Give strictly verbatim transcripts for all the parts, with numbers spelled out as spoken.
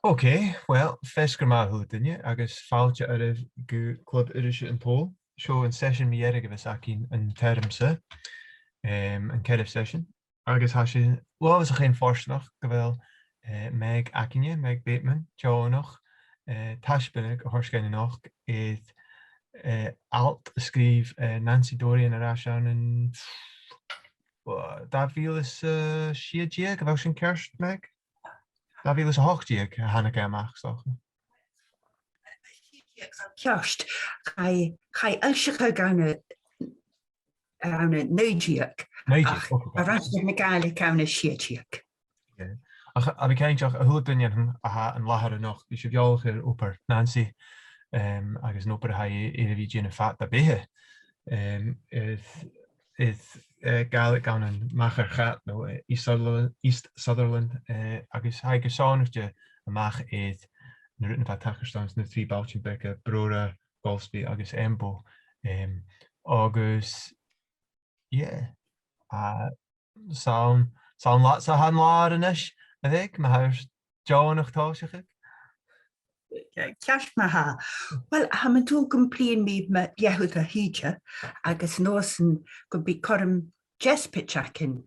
Ok, well, feasgar math a h-uile duine agus fàilte oirbh gu Club Irise an t-Sabhail. Seo an seisean mu dheireadh a bhios againn an teirm-sa, em, an ceathramh seisean. Agus tha sinn uabhasach fhèin fortanach gu bheil, eh, Meg againne, Meg Bateman, deònach, eh, taisbeanadh a thoirt dhuinn a-nochd air, eh, alt a sgrìobh, eh, Nancy Dorian air ais ann an, eh, dà mhìle 's a sia deug, a bheil sin ceart, Meg? Dà mhìle 's a h-ochd deug a thàinig e a-mach, 's dòcha. Ceart, chaidh, chaidh fhoillseachadh ann an, ann an naoi deug, naoi deug, ach ok, a' Rannsachadh na Gàidhlig ann an sia deug. Yeah. Ach, a bhith cinnteach, a h-uile duine a tha an làthair a-nochd, bidh sibh eòlach air obair Nancy, em, agus an obair a tha i air a bhith a' dèanamh fad a beatha. Em, is, is, eh, Gàidhlig ann am Machair Chat, no, eh, East Sutherland, East Sutherland, eh, agus tha i gu sònraichte a-mach air na rudan a bha a' tachairt anns na trì bailtean beaga, Brora, Golspie agus Embo. Em, agus, yeah, a, 's ann, 's ann leatsa a tha an làthair a-nis, a Mheg, ma tha thu deònach tòiseachadh. Ceart ma-thà. Uill, tha mi an dùil gum bruidhinn mi mu dheidhinn a thìde, agus an uair sin gum bi cothrom deasbad againn.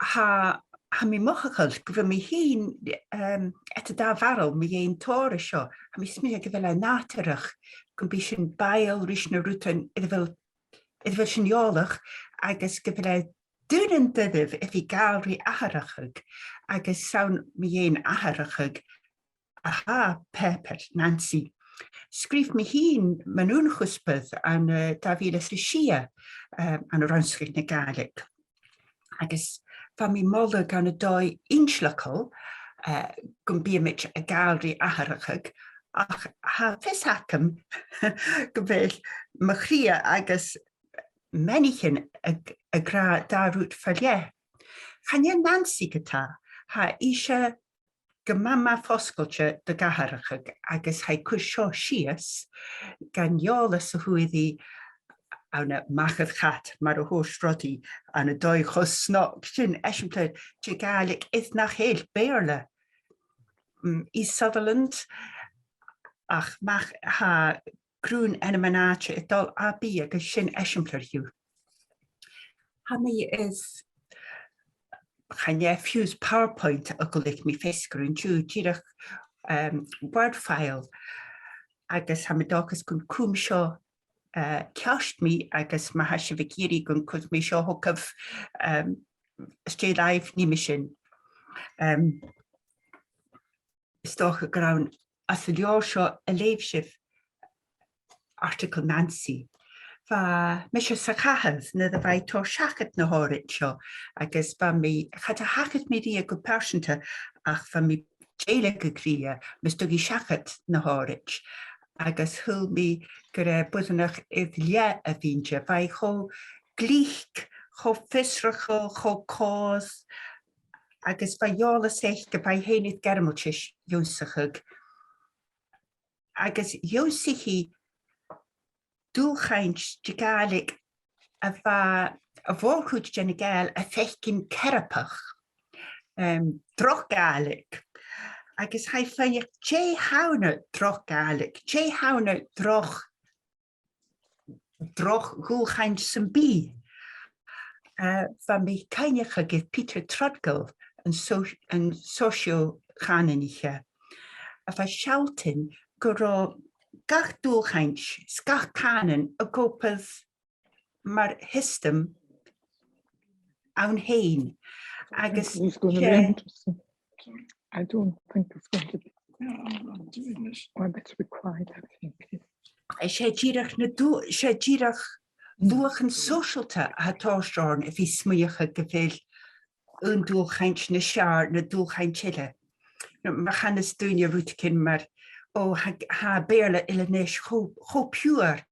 Tha, tha mi mothachadh gu bheil mi fhìn, em, eadar dà bharail mu dheidhinn tòrr an seo. Tha mi a' smaoineachadh gu bheil e nàdarrach gum bi sinn a' bualadh ris na rudan air a bheil, air a bheil sinn eòlach, agus gu bheil e duilich dhuinn a bhith a' gabhail ri atharrachadh, agus 's ann mu dheidhinn atharrachadh a tha pàipear Nancy. Sgrìobh mi fhìn mun aon chuspair ann an, eh, dà mhìle 's a sia, eh, ann an Rannsachadh na Gàidhlig. Agus bha mi a' moladh ann an dòigh inntinneach, eh, gum bithinn a' gabhail ri atharrachadh, ach tha fios agam gu bheil mo chridhe agus m' aithneachan ag, ag ràdh dà rud fa leth. Chan e Nancy ge-tà, tha ise gu math, math fosgailte do dh'atharrachadh agus tha i a' cur seo sìos, gan eòlas a fhuair i ann am Machair Chat, mar a thuirt Ruairidh, ann an dòigh cho snog sin, eisimpleir de Ghàidhlig air nach eil Beurla. Mm, East Sutherland, ach Mach-, tha grunn ainmean-àite a' dol à bith agus sin eisimpleir dhiubh. Tha mi is, chan e fiù 's PowerPoint a dh'fhàg mi feasgar an-diugh, dìreach, em, Word file, agus tha mi an dòchas gun cum seo, eh, ceart mi, agus ma tha sibh ag iarraidh gun cuir mi seo thugaibh, em, stay live, nì mi sin. Em, is dòcha gur ann às an leabhar seo a leugh sibh article Nancy. Bha mise sa chathair nuair a bha i a' toirt seachad na h-òraid seo, agus bha mi, cha do thachair mi rithe gu pearsanta, ach bha mi dèiligeadh rithe mus tug i seachad na h-òraid, agus shaoil mi gur e boireannach air leth a bh' innte. Bha i cho glic, cho fiosrachail, cho còir, agus bha eòlas aice gu bheil i fhèin air Gearmailtis ionnsachadh. Agus dh'ionnsaich i dualchainnt de Ghàidhlig a bha a' mhòr-chuid den Ghàidheal a' faicinn cearpach, em, droch Ghàidhlig. Agus tha i a' faighneachd dè th' ann an droch Ghàidhlig, dè th' ann an droch droch dhualchainnt sam bith. Eh, bha mi a' cuimhneachadh air Peter Trudgill, an so-, an sòisio-chànanaiche, a bha a' sealltainn gun robh gach dualchainnt 's gach cànan ag obair mar shiostam ann fhèin. Agus 's e, I don't think it's going to be. Yeah, I'm, I'm doing this. Oh, I better be quiet, I think. 'S e dìreach na du-, 's e dìreach luachan sòisealta a tha a' toirt oirnn a bhith a' smaoineachadh gu bheil aon dualchainnt nas fheàrr na dualchainnt eile. No, ma chanas duine rudeigin mar, o, tha, tha Beurla Eilean Leòdhais cho, cho piuthar,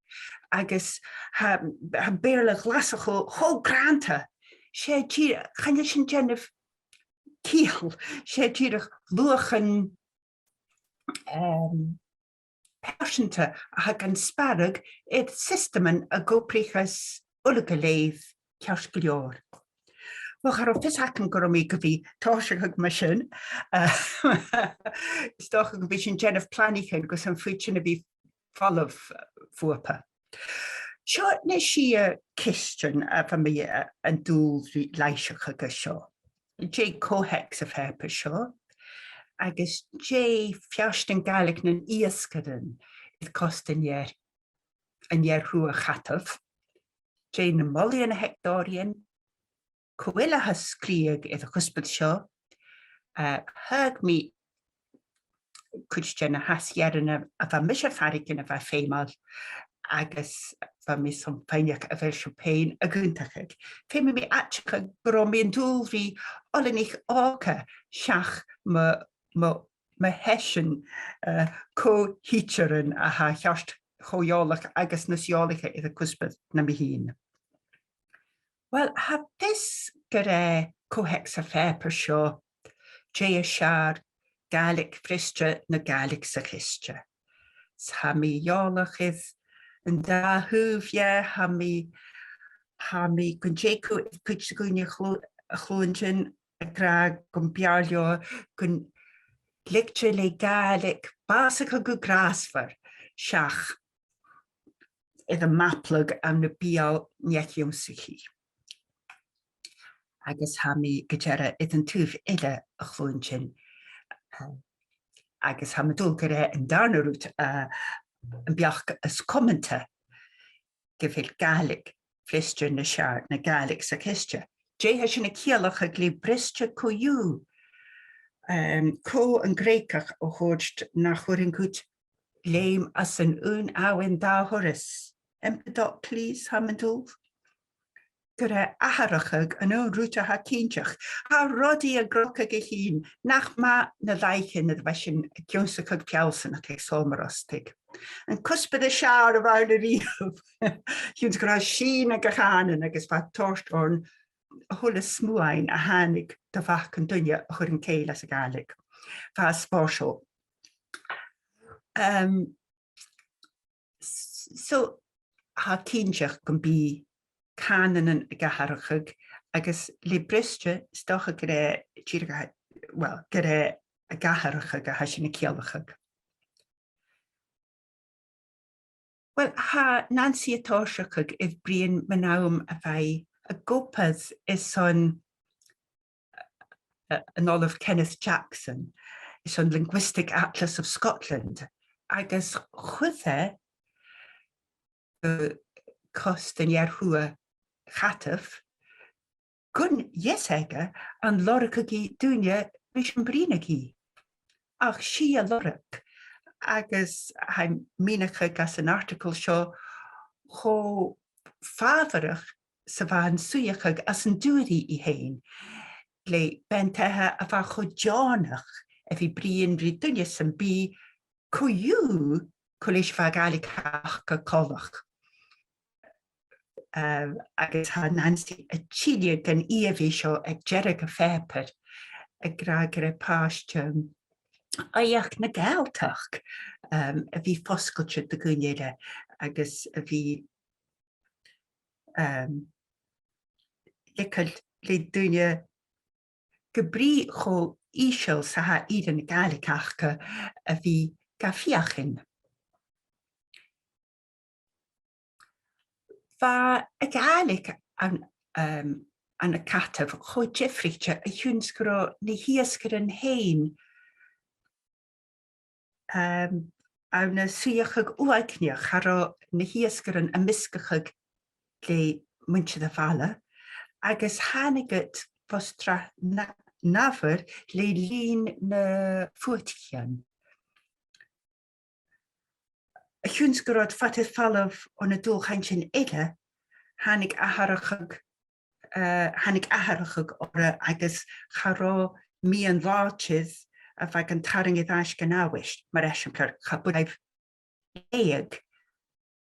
agus tha, tha Beurla Ghlaschu cho, cho grànda. 'S e dìreach, chan eil sin a' dèanamh ciall, 's e dìreach luachan, em, pearsanta a tha gan sparradh air siostaman a dh'obraich uile gu lèir ceart gu leòr. Uill, cha robh fios agam gun robh mi gu bhith a' tòiseachadh mar sin. Eh, Is dòcha gum bi sinn a' dèanamh planaichean gus am faod sinn a bhith a' falbh, eh, bhuapa. Seo na sia ceistean a bha mi, eh, an dùil ri làimhseachadh an seo. Dè cho-theacs a' phàipeir seo, agus dè feartan Gàidhlig nan iasgairean air costa an ear-, an ear-thuath a' chataibh, dè na molaidhean a th' aig Dòraidhean, cò eile a tha a' sgrìobhadh air a' chuspair seo. Eh, thagh mi cuid de na h-às-earrannan a bha mise a' faireachdainn a bha feumail, agus bha mi airson faighneachd a bheil sibh fhèin ag aontachadh. Feumaidh mi aideachadh gun robh mi an dùil ri oileanaich òga seach mo, mo, mo sheisean, eh, co-thidsearan a tha cheart cho eòlach agus nas eòlaiche air a' chuspair na mi fhìn. Uill, tha fios gur e co-theacs a' phàipeir seo, dè as fheàrr, Gàidhlig bhriste no Gàidhlig sa chiste. Is tha mi eòlach air an dà thaobh dheth, tha mi, tha mi gun teagamh air cuid de dhaoine a chlu-, a chluinntinn ag ràdh gum b' fheàrr leotha gun leigte le Gàidhlig bàsachadh gu gràsmhor seach air am mapladh ann am beul-neach-ionnsachaidh. Agus tha mi gu dearbh air an taobh eile a chluinntinn, eh, agus tha mi an dùil gur e an dàrna rud, eh, am beachd as cumanta gu bheil Gàidhlig bhriste nas fheàrr na Gàidhlig sa chiste. Dè tha sinn a' ciallachadh le briste co-dhiù? Em, cò an Greugach a thuirt nach urrainn dhut leum às an aon abhainn dà thuras? Empedocles, tha mi an dùil. Gur e atharrachadh an aon rud a tha cinnteach. Tha rudaidh a' gnogadh a chinn, nach math na làithean a bha sinn ag ionnsachadh feallsanachd aig Sabhal Mòr Ostaig. An cuspair as fheàrr a bh' ann a-riamh. Chionn 's gun robh sinn aig a' chànan agus bha e a' toirt oirnn a h-uile smuain a thàinig do mhac an duine a chur an cèill às a' Ghàidhlig. Bha e spòrsail. Em, s-, so, tha e cinnteach gum bi cànanan ag atharrachadh agus le briste, is dòcha gur e, dìreach a, well, gur e ag atharrachadh a tha sinn a' ciallachadh. Uill, tha Nancy a' tòiseachadh air bruidhinn mun àm a bha i ag obair airson, eh, an Ollamh Kenneth Jackson, airson Linguistic Atlas of Scotland, agus chuir e gu costa an ear-thuath a' chataibh, gun deas aige an lorgadh i daoine ris am bruidhneadh i. Ach 's i a lorg, agus tha mi a' mìneachadh anns an article seo cho fàbharach 's a bha an suidheachadh anns an d' fhuair i i fhèin, le bean-taighe a bha cho deònach a bhith a' bruidhinn ri duine sam bith co-dhiù cò leis a bha a' Ghàidhlig aca coltach. Em, agus tha Nancy a' tilleadh dhan ìomhaigh seo aig deireadh a' phàipeir, ag ràdh gur e pàirt, em, aoigheachd na Gàidhealtachd, em, a bhith fosgailte do dhaoine eile, agus a bhith, em, leigeil le daoine ge brith cho ìosal 's a tha ìre na Gàidhlig aca a bhith ga feuchainn. Bha a' Ghàidhlig ann, em, ann an cataibh cho diofraichte a chionn 's gun robh na h-iasgairean fhèin, em, ann an suidheachadh uaigneach, cha robh na h-iasgairean a' measgachadh le muinntir a' bhaile, agus thàinig iad fo srath na-, nàmhair le linn na fuadaichean. A chionn 's gun robh iad fada air falbh o na dualchainntean eile, thàinig atharrachadh, eh, thàinig atharrachadh orra agus cha robh miann làidir a bha gan tarraing air ais gun àbhaist, mar eisimpleir, cha b' urrainn dhaibh leughadh,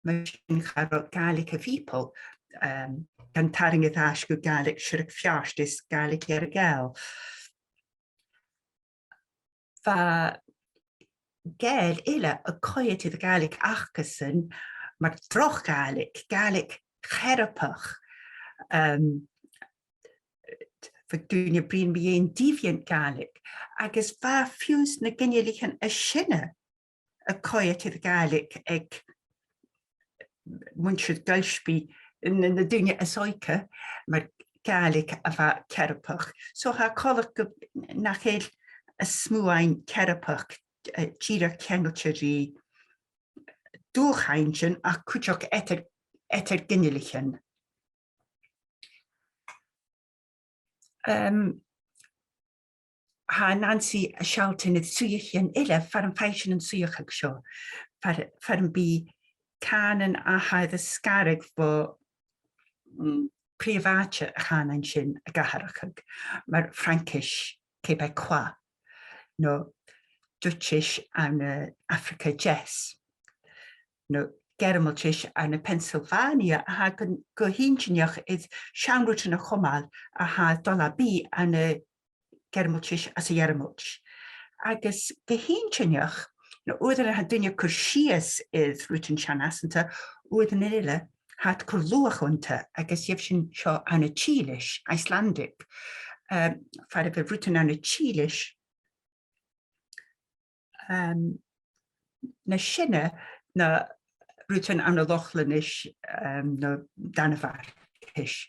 mar sin cha robh Gàidhlig a' Bhìobaill, em, gan tarraing air ais gu Gàidhlig Siorrachd Pheairt is Gàidhlig Earra-Ghàidheal. Bha Gàidheil eile a' coimhead air a' Ghàidhlig acasan mar droch Ghàidhlig, Gàidhlig chearpach, em, bha daoine a' bruidhinn mu dheidhinn deviant Gaelic, agus bha fiù 's na ginealaichean as sine a' coimhead air a' Ghàidhlig aig muinntir Gillespie, na, na daoine as òige, mar Gàidhlig a bha cearpach. So tha coltach gu, nach eil as motha an cearpach, eh, dìreach ceangailte ri dualchainntean ach cuideachd eadar, eadar ginealaichean. Em, tha Nancy a' sealltainn air suidheachaidhean eile, far am faigh sinn an suidheachadh seo, far, far am bi cànan a tha air a sgaradh bho, mm, prìomh àite a' chànain sin ag atharrachadh, mar Fraingis Québécois, no Duitsis ann an Afraga Deas, no Gearmailtis ann am Pennsylvania, a tha gu, gu h-inntinneach air seann rudan a chumail a tha a' dol à bith ann an Gearmailtis às a' Ghearmailt. Agus gu h-inntinneach, na uairean a tha daoine a' cur sìos air rudan seann-fhasanta, uairean eile tha iad a' cur luach annta, agus gheibh sinn seo ann an Sìlis, Icelandic, em, far a bheil rudan ann an Sìlis, em, nas sine na rudan ann an Lochlannais, em, no Danmhairgis.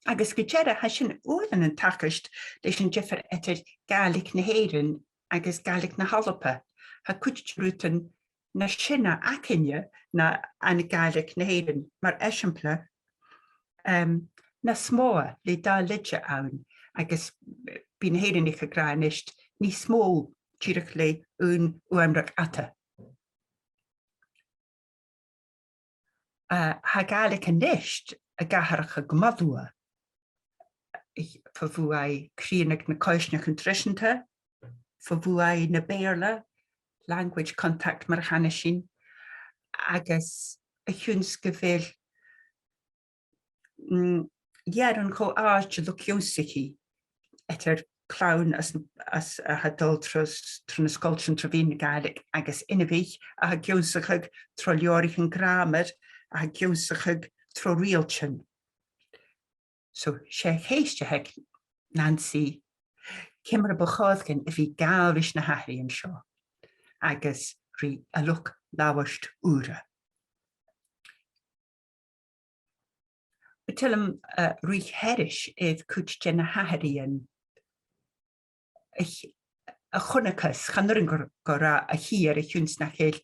Agus gu dearbh, tha sin uaireannan an tachairt leis an diofar eadar Gàidhlig na h-Èireann agus Gàidhlig na h-Alba. Tha cuid de rudan nas sine againne na ann an Gàidhlig na h-Èireann, mar eisimpleir, em, nas motha le dà leithid ann, agus bidh na h-Èireannaich ag ràdh a-nis, nas motha dìreach le aon fhuaimreag fhada. Eh, tha Gàidhlig a-nis ag atharrachadh gu math luath, fo bhuaidh crìonadh nan coimhearsnachdan traidiseanta, fo bhuaidh na Beurla, language contact mar a chanas sinn, agus a chionn 's gu bheil, mm, earrann cho àrd luchd-ionnsachaidh eadar clann às, às, a tha a' dol tro, tro na sgoiltean tro mheadhan na Gàidhlig agus inbhich a tha ag ionnsachadh tro leabhraichean gràmair, a tha ag ionnsachadh tro riaghailtean. So, 's e a' cheist a th' aig Nancy, ciamar a bu chòir dhuinn a bhith a' gabhail ris na h-atharrachaidhean seo agus ri a luchd-labhairt ùra. Bu toil leam, eh, ruith thairis air cuid de na h-atharrachaidhean a ch-, a chunnacas, chan urrainn gu, gu robh a' chiad a chionn 's nach eil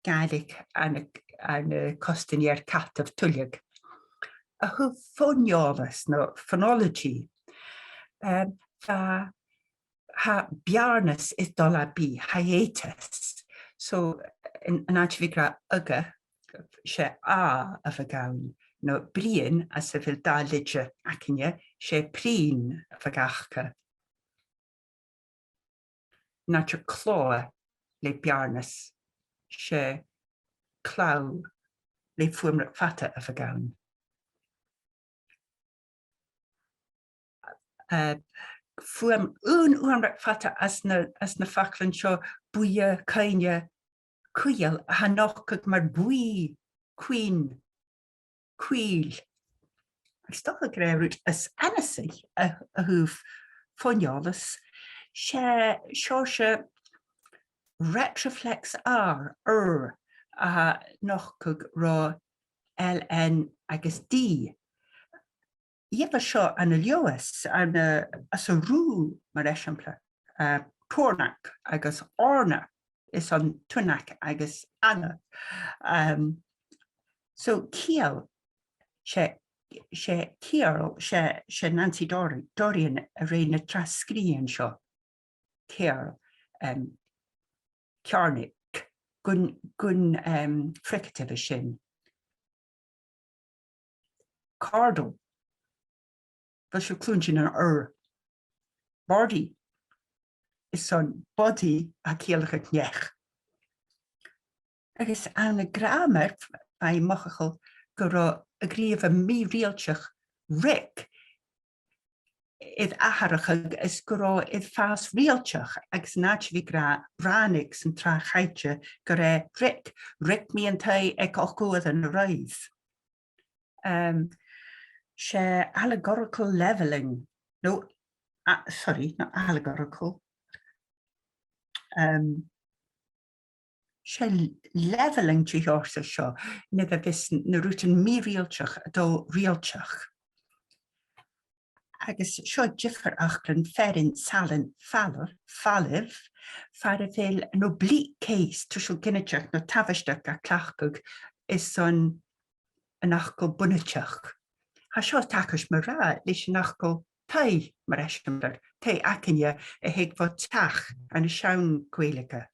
Gàidhlig ann an, ann an costan ear-calltaibh tuilleadh. A thaobh fòn-eòlas no phonology, em, tha, tha beàrnas a' dol à bith, hiatus. So, an, an àite a bhith ag ràdh aga, 's e a a bhiodh ann, no bruidhinn, às a bheil dà leithid againne, 's e prinn a bhiodh aca. An àite clò le beàrnas, 's e claidheamh le fuaimreag fada a bhiodh ann. Eh, fuaim, aon fhuaimreag fada às na, às na faclan seo, buidhe, caoidhne, caol, a tha a' nochdadh mar bhuidhe, cuin, cuill. Agus 's dòcha gur e an rud as annasaiche a, a thaobh fòn-eòlas, 's e seòrsa retroflex R, R, a tha a' nochdadh ro L, N agus D. Gheibh sibh seo ann an Leòdhas, ann an, eh, às an Rubha, mar eisimpleir, eh, Tornach agus Òrnach, is ann Tunnag agus Anna. Em, so, ciall, 's e, 's e ciall, 's e, 's e Nancy Dor-, Dorian a rinn na tras-sgrìobhaidhean seo. Ciall, em, ceàrnaidh, gun, gun, em, fricative a tha sin. Càrdal. Bheil sibh a' cluinntinn an R? Body. Is ann body a tha a' ciallachadh neach. Agus ann an gràmar, bha e mothachail gun robh a' ghnìomh mì-riaghailteach rig air atharrachadh is gun robh e air fàs riaghailteach, agus an àite a bhith ag ràdh ràinig san tràth chaithte gur e rig, rig mi an taigh aig ochd uairean a-raoir. Em, 's e allegorical levelling, no, a, sorry, not allegorical. Um, 's e leibheilean de sheòrsa seo, nuair a bhios na rudan mì-riaghailteach a' dol riaghailteach. Agus seo diofar fhaclan: fearann, salann, falamh, falamh, far a bheil an oblique case, tuiseal ginideach no tabhaisteach, ga cleachdadh airson an fhacail bunaiteach. Tha seo a' tachairt mar-thà leis an fhacal taigh, mar eisimpleir, taigh againne a thig bho teach ann an seann Ghàidhlig.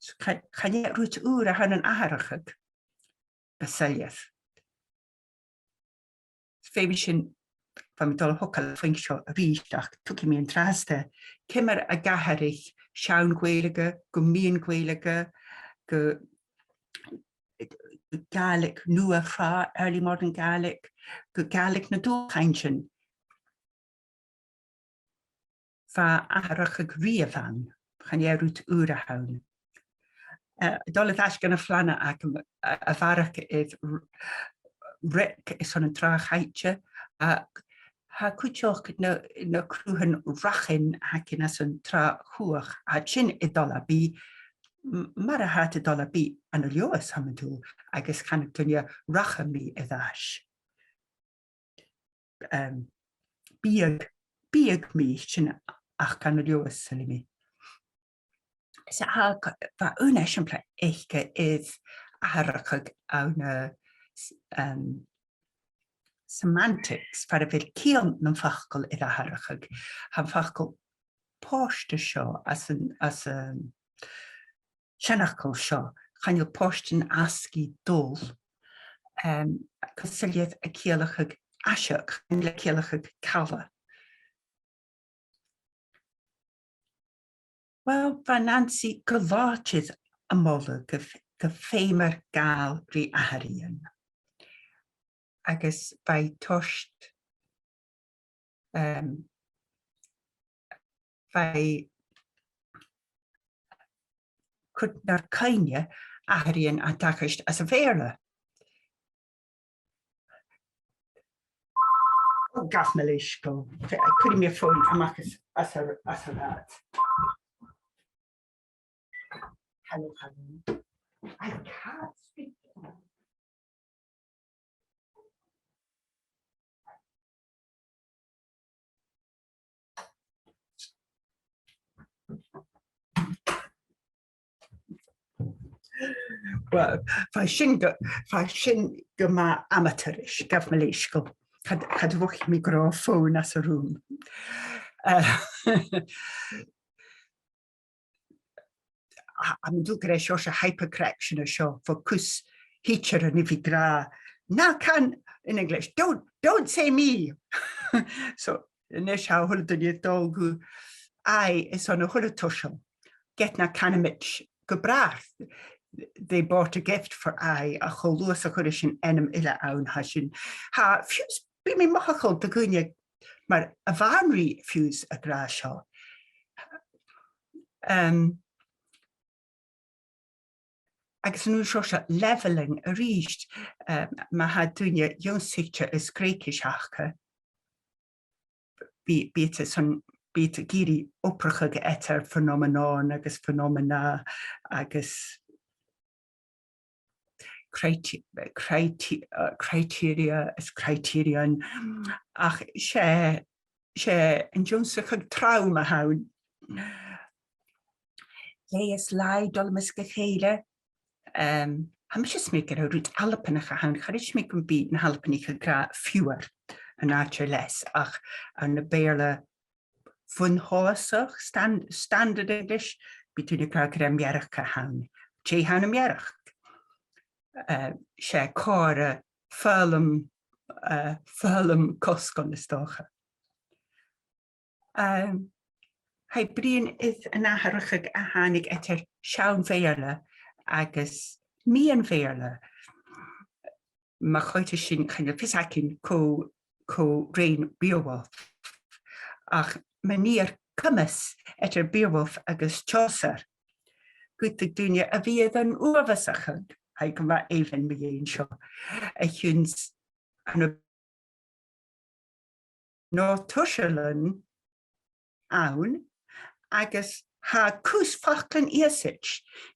So, cha-, chan e rud ùr a th' ann an atharrachadh, bu soilleir. Feumaidh sinn, bha mi a' dol a thogail a' phuing seo a-rithist, ach tuigidh mi an-dràsta ciamar a dh'atharraich seann Ghàidhlig gu meadhan-Ghàidhlig, gu Gàidhlig nua-thràth, early modern Gaelic, gu Gàidhlig nan dualchainntean. Bha atharrachadh riamh ann, chan e rud ùr a th' ann. Eh, a' dol air ais gu na plana agam, a, a bharrachd air r-, reic airson an tràth chaithte, ach tha cuideachd na, na cruthan rachain againn anns an Tràth Chuaich, tha sin a' dol à bith, m-, mar a tha iad a' dol à bith ann an Leòdhas, tha mi an dùil, agus chanadh daoine, rachainn air ais. Em, biadh, biadh mi, sin, ach ann an Leòdhas, saoilidh mi. Is tha, bha aon eisimpleir aice air atharrachadh ann an, em, semantics, far a bheil ciall nam facal air atharrachadh. Tha am facal pòsta seo anns an, anns an seanfhacal seo, chan eil pòistean asgaidh dol, em, gu soilleir a' ciallachadh aiseag, chan eil a' ciallachadh cala. Uill, bha Nancy gu làidir a' moladh gu f-, gum feumar gabhail ri atharraidhean. Agus bha i toirt, em, bha i cur nar cuimhne atharraidhean a' tachairt anns a' Bheurla. Ò, gabh mo leisgeul. Cuiridh mi am fòn a-mach às, às a, às an rathad. Hello, hello. I can't speak. Uill, bha sin gu, bha sin gu math amateurish, gabh mo leisgeul. Cha, cha do mhothaich mi gun robh fòn anns an rùm. Eh, a, a, tha mi an dùil gur e seòrsa hypercorrection a tha seo, bho chus tidsearan a bhith ag ràdh, "Na can," in English, "Don't, don't say me." So, a-nis tha a h-uile duine a' dol gu I airson a h-uile toiseach, ged nach canamaid gu bràth, "They bought a gift for I," ach cho luath 's a chuireas sinn ainm eile ann, tha sin, tha, fiù 's, bidh mi mothachadh do dhaoine mar a bhanrigh fiù 's ag ràdh seo. Em, agus an uair sin, seòrsa leibheilean a-rithist, em, ma tha duine ionnsaichte air Greugais aca, bidh, bidh iad airson, bidh iad ag iarraidh obrachadh eadar phenomenon agus phenomena agus crite-, crite-, eh, criteria is criterion. Ach 's e, 's e an ionnsachadh trom a th' ann. Leigheas làithean a' dol am measg a chèile. Em, tha mise a' smaoineachadh gur e rud Albannach a th' ann, cha chreid mi gum bi na h-Albannaich ag ràdh fewer an àite leis, ach ann am Beurla bhon-thòisich, stan-, standard English, bidh daoine ag ràdh gur e mearachd a th' ann. Dè th' ann am mearachd? Eh, 's e còmhradh foghlam, eh, foghlam cosgail, is dòcha. Em, tha e a' bruidhinn air an atharrachadh a thàinig eadar seann Bheurla agus meadhan Bheurla. Ma choimheadas sinn, chan eil fhios againn cò, cò rinn Beowulf. Ach ma nì ar coimeas eadar Beowulf agus Chaucer, dh'fhaodadh daoine a bhith air an uabhasachadh, tha e gu math èibhinn mu dheidhinn seo, a chionn 's ann am, no tuisealan ann, agus tha cus faclan Ìosaid,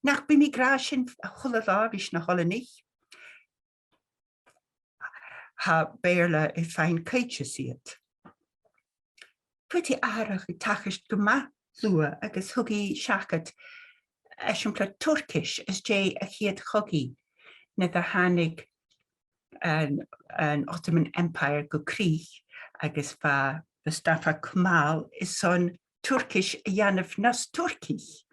nach bi mi ag ràdh sin a h-uile là ris na h-oileanaich. Tha Beurla a' faighinn cuidhteas iad. Faodaidh atharrachadh tachairt gu math luath agus thug i seachad eisimpleir Turcais às dèidh a' Chiad Chogaidh, nuair a thàinig an, an Ottoman Empire gu crìch agus bha Mustafa Kemal airson Turcais a dhèanamh nas Turcaich.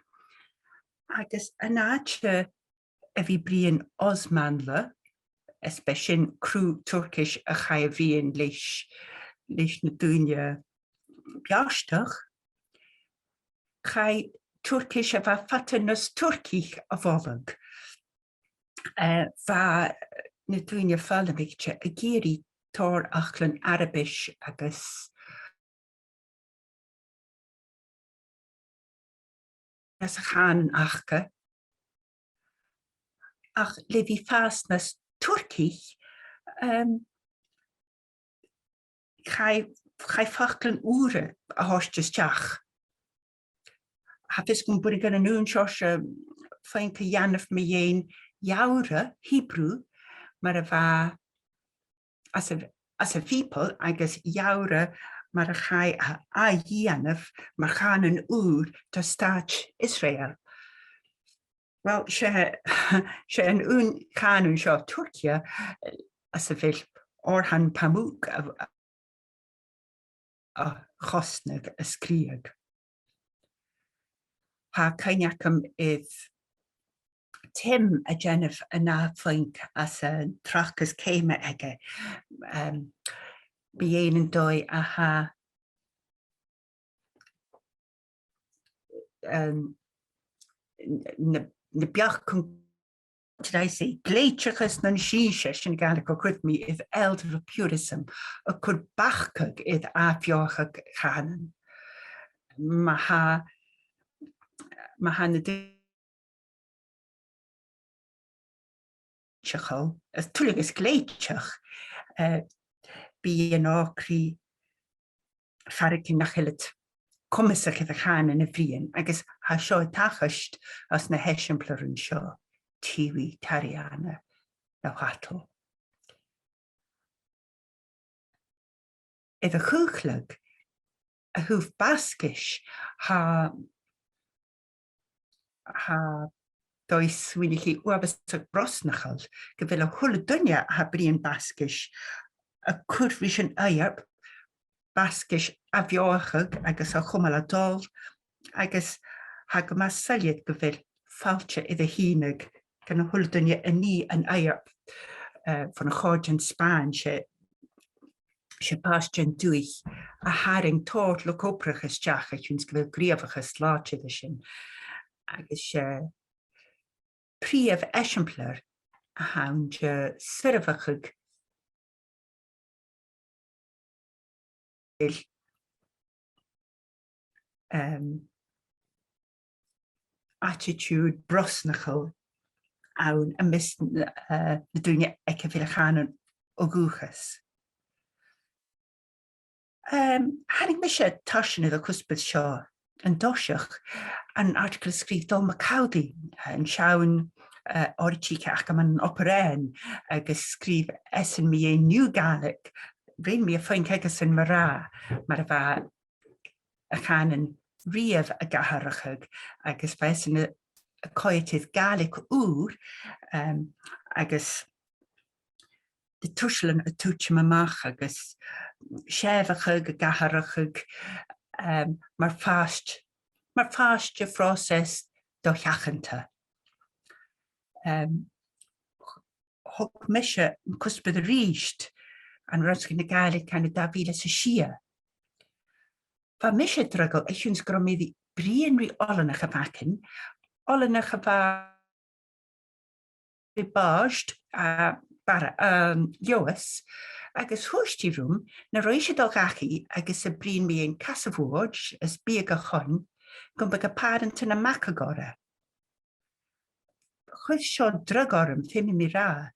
Agus an àite a bhith a' bruidhinn Osmanlı, is b' e sin cruth Turcais a chaidh a bhruidhinn leis, leis na daoine beartach, chaidh Turcais a bha fada nas Turcaich a mholadh. Eh, bha na daoine foghlamaichte ag iarraidh tòrr fhaclan Arabais agus às a' chànan aca. Ach le bhith a' fàs nas Turcaich, em, chaidh, chaidh faclan ùra a thoirt a-steach. Tha fios agam gun b' urrainn dhan aon seòrsa phuing a dhèanamh mu dheidhinn Gheàrr, Hebrew, mar a bha às a', às a' Bhìoball, agus Gheàrr mar a chaidh a, a dhèanamh mar chànan ùr do stàit Israel. Uill, 's e, 's e an aon chànan seo Turcaich, eh, às a bheil Orhan Pamuk a, a, a chosnadh a sgrìobhadh. Tha cuimhne agam air Tim a' dèanamh an ath phuing às an tràchdas ceum aige, em, mu dheidhinn an dòigh a tha, em, na, na beachdan, did I say, gleidhteachas nan sinnsear, sin Gàidhlig a chì mi, is elder purism, a' cur bacadh air ath-bheothachadh chànain. Ma tha, ma tha na daoine gleidhteach, is tuilleadh is gleidhteach, eh, bidh an òigridh a' faireachdainn nach eil iad comasach air a' chànan a bhruidhinn, agus tha seo a' tachairt anns na h-eisimpleirean seo, Tiwi, Tariana, no Hato. Air a' chùlaibh, a thaobh Bascais, tha, tha dòigh smaoineachaidh uabhasach brosnachail gu bheil a h-uile duine a tha a' bruidhinn Bascais a' cur ris an oidhirp Bascais ath-bheothachadh agus a chumail a' dol, agus tha e gu math soilleir gu bheil fàilte air a shìneadh dhan a h-uile duine a nì an oidhirp, eh, bhon a' chòrr den Spàinn, 's e, 's e pàirt den dùthaich a tharraing tòrr luchd-obrach a-steach a chionn 's gu bheil gnìomhachas làidir an sin. Agus 's e prìomh eisimpleir a th' ann de shoirbheachadh, em, attitude brosnachail ann am measg, eh, na daoine aig a bheil a' chànan o dhùthchas. Em, thàinig mise tarsainn air a' chuspair seo an toiseach, an article a sgrìobh Dòmhnall MacAmhlaigh, eh, an seann, eh, òraidiche aca mun Obar Dheathain, agus sgrìobh esan mu dheidhinn New Gaelic, rinn mi a' phuing aigesan mar-thà, mar a bha a' chànan riamh ag atharrachadh, agus bha esan a', a' coimhead air Gàidhlig ùr, em, agus na tuisealan a' tuiteam a-mach agus sèimheachadh ag atharrachadh, em, mar phàirt, mar phàirt de phròiseas do-sheachanta. Em, thog mise an cuspair a-rithist ann an Rannsachadh na Gàidhlig ann an dà mhìle 's a sia. Bha mise draghail a chionn 's gun robh mi a' bruidhinn ri oileanach a bh' againn, oileanach a bha bàrd, a, Barra, um, Leòdhas, agus thuirt i rium nan robh ise a' dol dhachaigh agus a' bruidhinn mu dheidhinn cas a' bhùird is biadh a chun, gum biodh a pàrantan a' magadh oirre. Chuir seo dragh orm, feumaidh mi ràdh.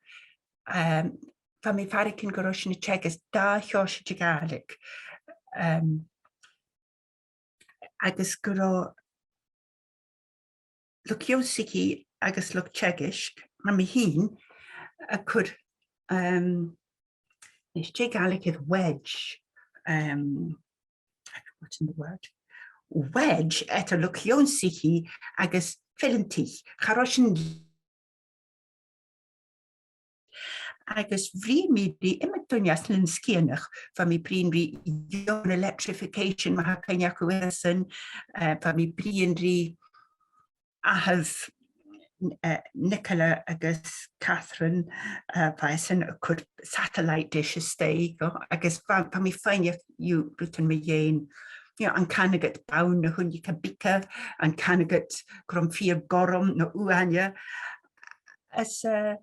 Em, bha mi a' faireachdainn gun robh sinn a' teagasg dà sheòrsa de Ghàidhlig. Em, agus gun robh luchd-ionnsachaidh agus luchd-teagaisg, mar mi fhìn, a' cur, um, is dè a' Ghàidhlig air wedge, um, I've forgotten the word. Wedge eadar luchd-ionnsachaidh agus fileantaich. Cha robh sin agus bhruidhinn mi ri iomadh duine às an Eilean Sgitheanach, bha mi a' bruidhinn ri Young Electrification, ma tha cuimhne agaibh airson, eh, bha mi a' bruidhinn ri athair, eh, Nicola agus Catherine, eh, bha esan a' cur satellite dish a-staigh, agus bha, bha mi a' faighneachd, you know, rudan mu dheidhinn, you know, an canadh iad bonn na h-uinneig bige, an canadh iad gun robh am feur gorm no uaine. Is, eh,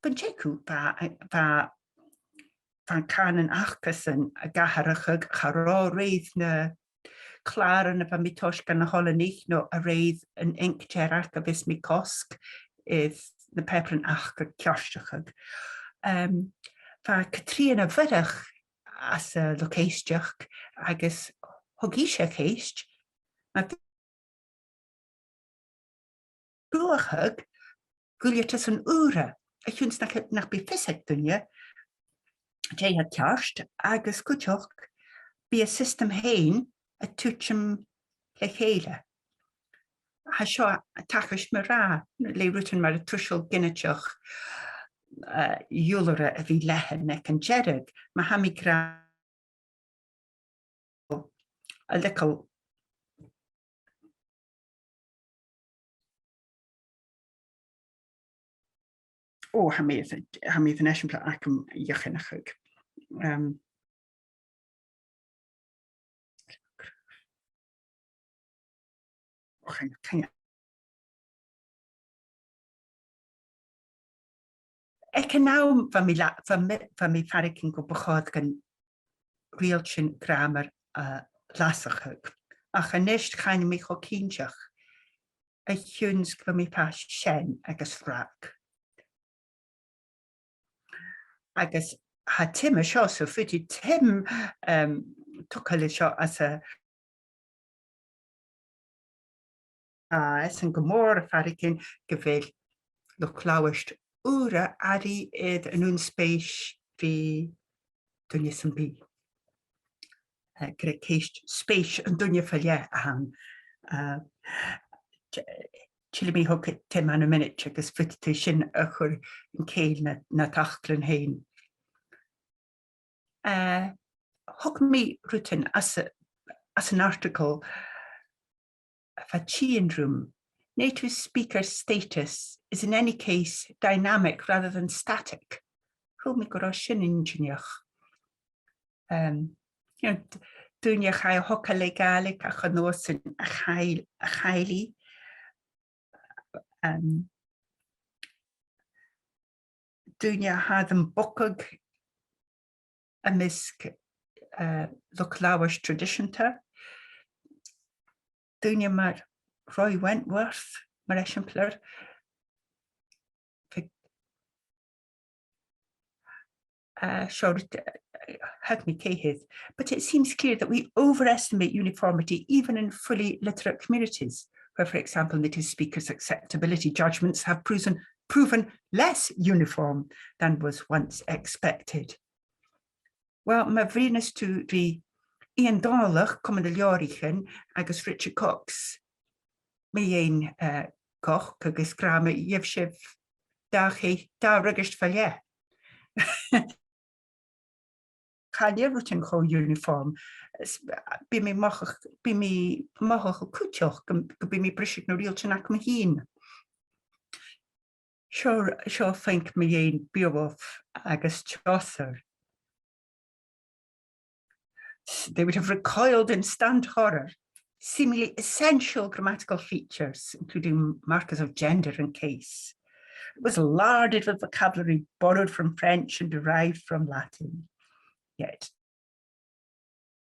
gun teagamh bha, bha, bha an cànan acasan ag atharrachadh, cha robh a rèir na clàran a bha mi a' toirt dha na h-oileanaich no a rèir an inntinn a bh' aca, bhiodh mi a' cosg air na pàipearan aca ceartachadh. Em, bha Catrìona Mhoireach às an luchd-èisteachd agus thug ise a' cheist, ma bhiodh cruthachadh duilgheadasan ùra, a chionn 's nach, nach bi fios aig duine dè tha ceart, agus cuideachd bidh an siostam fhèin a' tuiteam le chèile. Tha seo a' tachairt mar-thà le rudan mar an tuiseal ginideach, eh, iolaire a bhith leathann aig an deireadh, ma tha mi ag ràdh a little. Ò, tha mi, tha mi air an eisimpleir agam a dhìochuimhneachadh. Um, ò, chan, chan Aig an àm, bha mi la-, bha mi, bha mi a' faireachdainn gu bu chòir dhan riaghailtean gràmair, eh, leasachadh. Ach a-nis chan eil mi cho cinnteach, a chionn 's gu bheil mi a' fàs sean agus rag. Agus tha Tim an seo, so faodaidh Tim, em, togail an seo às a Tha esan gu mòr a' faireachdainn gu bheil luchd-labhairt ùra airidh air an aon spèis ri duine sam bith. Eh, gur e ceist spèis an duine fa leth a th' ann. Eh, t-, till mi thog Tim ann am mionaid agus faodaidh tu sin a chur an cèill nad, nad fhaclan fhèin. Eh, thog mi rudan às a-, às an article a bha a' tighinn rium. Native speaker status is in any case dynamic rather than static. Chuala mi gun robh sin inntinneach. Em, you know, d-, daoine a chaidh a thogail le Gàidhlig ach an uair sin a chaill, a chaill i. Em, daoine a tha air am bogadh am measg, eh, luchd-labhairt traidiseanta. Daoine mar Roy Wentworth, mar eisimpleir. Bha, eh, seo, eh, thug mi ceithir. But it seems clear that we overestimate uniformity even in fully literate communities, where, for example, native speakers' acceptability judgments have proven, proven less uniform than was once expected. Well, ma bhruidhneas tu ri Iain Dòmhnallach, Comann nan Leabhraichean, agus Richard Cox mu dheidhinn, eh, coc agus gràmar, gheibh sibh dà che-, dà fhreagairt fa leth. Chan eil rudan cho uniform. S-, bidh mi mothach-, bidh mi mothachadh cuideachd gum, gum bi mi a' briseadh na riaghailtean agam fhìn. Seo, seo a' phuing mu dheidhinn Beowulf agus Chaucer. They would have recoiled in stunned horror. Seemingly essential grammatical features, including markers of gender and case. It was larded with vocabulary borrowed from French and derived from Latin. Yet,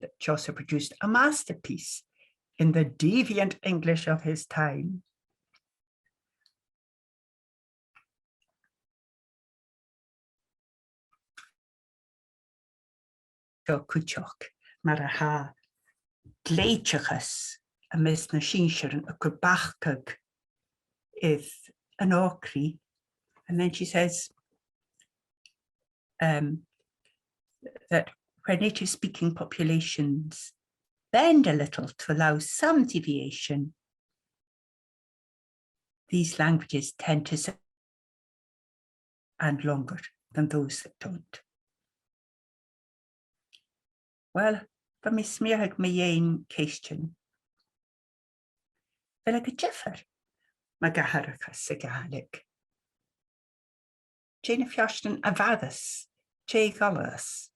that Chaucer produced a masterpiece in the deviant English of his time. Seo cuideachd mar a tha glèidhteachas am measg nan sinnsirean a' cur bacadh air an òigridh. And then she says, um, that where native-speaking populations bend a little to allow some deviation, these languages tend to s- and longer than those that don't. Well, bha mi a' smaoineachadh mu dheidhinn ceistean. A bheil e gu diofar mu atharrachadh sa Ghàidhlig? Dè na feartan a bharras, dè a dh'fhalbhas?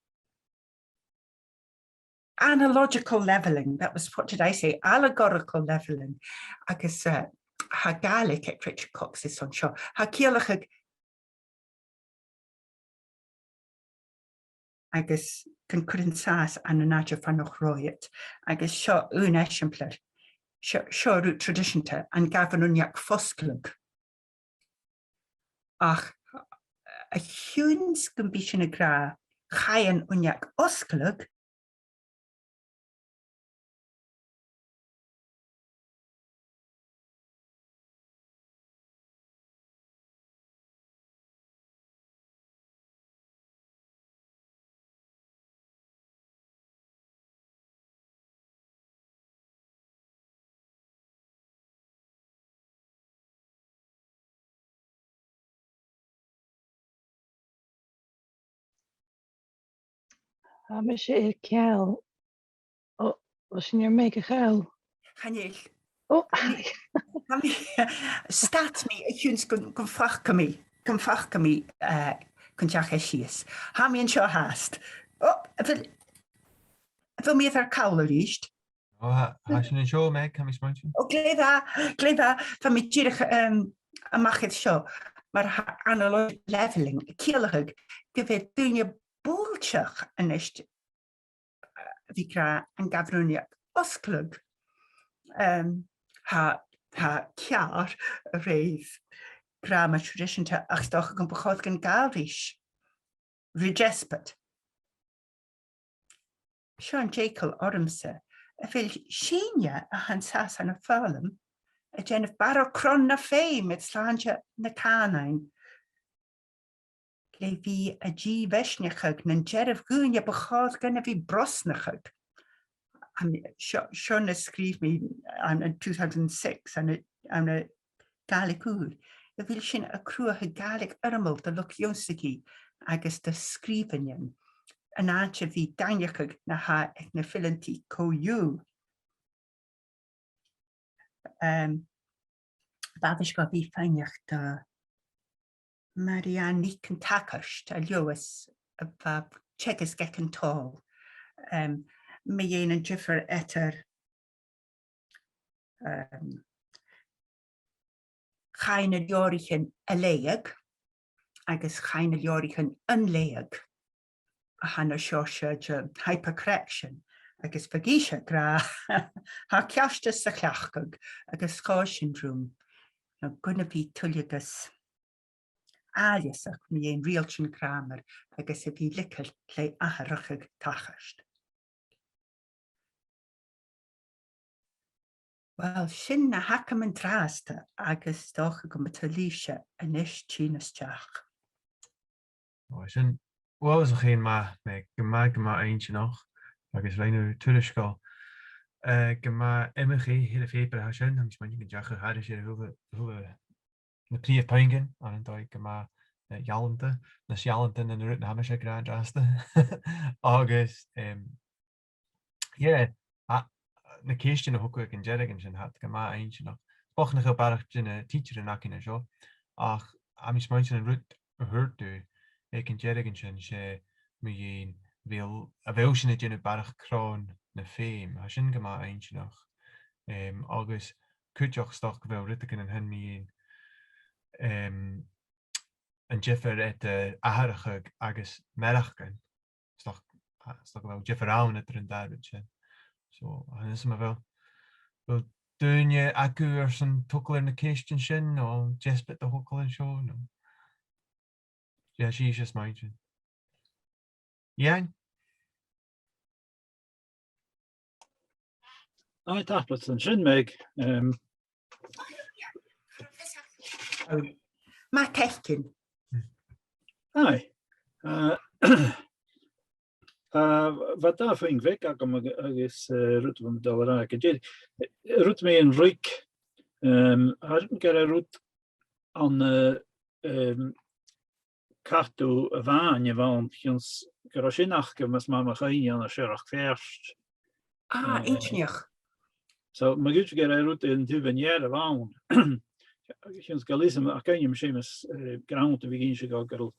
Analogical levelling, that was, what did I say? Allegorical levelling. Agus, uh, tha Gàidhlig aig Richard Cox airson seo. Tha e a' ciallachadh agus gun cuir an sàs ann an àite far nach robh iad. Agus seo aon eisimpleir. Seo, seo rud traidiseanta, an gabh an uinneag fosgladh. Ach a chionn 's gum bi sinn ag ràdh, chaidh an uinneag fhosgladh, Tha mise air ceangal. Ò, bha sin air mé gu ceangal. Chan eil. Ò, tha mi, stad mi a chionn 's gun, gun fhaca mi, gun fhaca mi, eh, gun deach e sìos. Tha mi an seo fhathast. Ò, a bheil, a bheil mi air call a-rithist? Ò, tha, tha sinn an seo, Meg, tha mi a' smaointinn. Ò, glè mhath, glè mhath, tha mi dìreach, um, a-mach air seo, mar tha analogical levelling a' ciallachadh gu bheil daoine buailteach a-nis, uh, bhith ag ràdh an gabh an uinneag fhosgladh. Um, tha, tha ceàrr a rèir gràmar traidiseanta ach 's dòcha gum bu chòir gun gabh ris ri deasbad. Seo an t-eagal ormsa, a bheil sinne a tha an sàs ann am foghlam a' dèanamh barrachd cron na feum air slàinte na cànain le bhith a' dìmheasgachadh nan dearbh dhaoine bu chòir dhuinn a bhith brosnachadh. An, seo, seo na sgrìobh mi ann an two thousand six ann an, ann an Gàidhlig Ùr, a bheil sinn a' cruthachadh Gàidhlig fhoirmeil do luchd-ionnsachaidh agus do sgrìobhainnean, an àite a bhith a' daingneachadh na tha aig na fileantaich co-dhiù. Um, b' àbhaist dhomh a bhith a' faighneachd do Marianne NicAonghais, a Leòdhas, a bha a' teagasg aig an t-Sabhal, um, mu dheidhinn an diofar eadar, um, chaidh na leabhraichean a leughadh agus chaidh na leabhraichean an leughadh. A tha na seòrsa de hypercorrection, agus bha i seo ag ràdh, tha ceartas sa chleachdadh, agus chòrd sin rium, no gun a bhith tuilleadh àileasach mu dheidhinn riaghailtean gràmair agus a bhith a' leigeil le atharrachadh tachairt. Uill, sin na th' agam an-dràsta agus 's dòcha gum bu toil leibhse a-nis tighinn a-steach. Ò, sin uabhasach fhèin math, Meg, gu math, gu math inntinneach, agus rinn thu tuairisgeul, eh, gu math iomchaidh air a' phàipear a tha sin, tha mi a' smaointinn gun deach thu thairis air a h-uile, a h-uile na prìomh phuingean ann an dòigh gu math, eh, ealanta, nas ealanta na na rud na tha mise ag ràdh an-dràsta. Agus, em, yeah, a, na ceistean a thug thu aig an deireadh an sin, tha iad gu math inntinneach. 'S dòcha nach eil barrachd de na tidsearan againn an seo, ach tha mi a' smaointinn an rud a thuirt thu aig an deireadh an sin, 's e mu dheidhinn, a bheil, a bheil sinn a' dèanamh barrachd cron na feum, tha sin gu math inntinneach. Em, agus cuideachd 's dòcha gu bheil rudeigin an sin mu dheidhinn, em, an diofar eadar atharrachadh agus mearachdan. 'S dòcha, 's dòcha gu bheil diofar ann eadar an dà rud sin. So, chan eil fhios agam a bheil, a bheil daoine agaibh airson togail air na ceistean sin, no deasbad a thogail an seo, no? Yeah, 's e, 's e, 's e, 's e. Iain? Aye, tapadh leat an sin, Meg. Um, Math fhaicinn. Aye. Uh, uh, bha dà phuing bheag agam ag-, agus, uh, rud a bha mi dol a ràdh gu dearbh. Rud mu dheidhinn ruig, um, tha mi ag iarraidh rud ann an, uh, um, cadal a' bhàin a bh' ann, chionn 's gun robh sin aca, mas math mo chuimhne, ann an Siorrachd Pheairt. Ah, eh, inntinneach. So, ma dh'fhaodte gur e rud an taobh an ear a bh' ann. Chionn 's gu bheil fhios agam, ach cuimhne agam Seumas, eh, Grant a bhith ag innse dhomh gu robh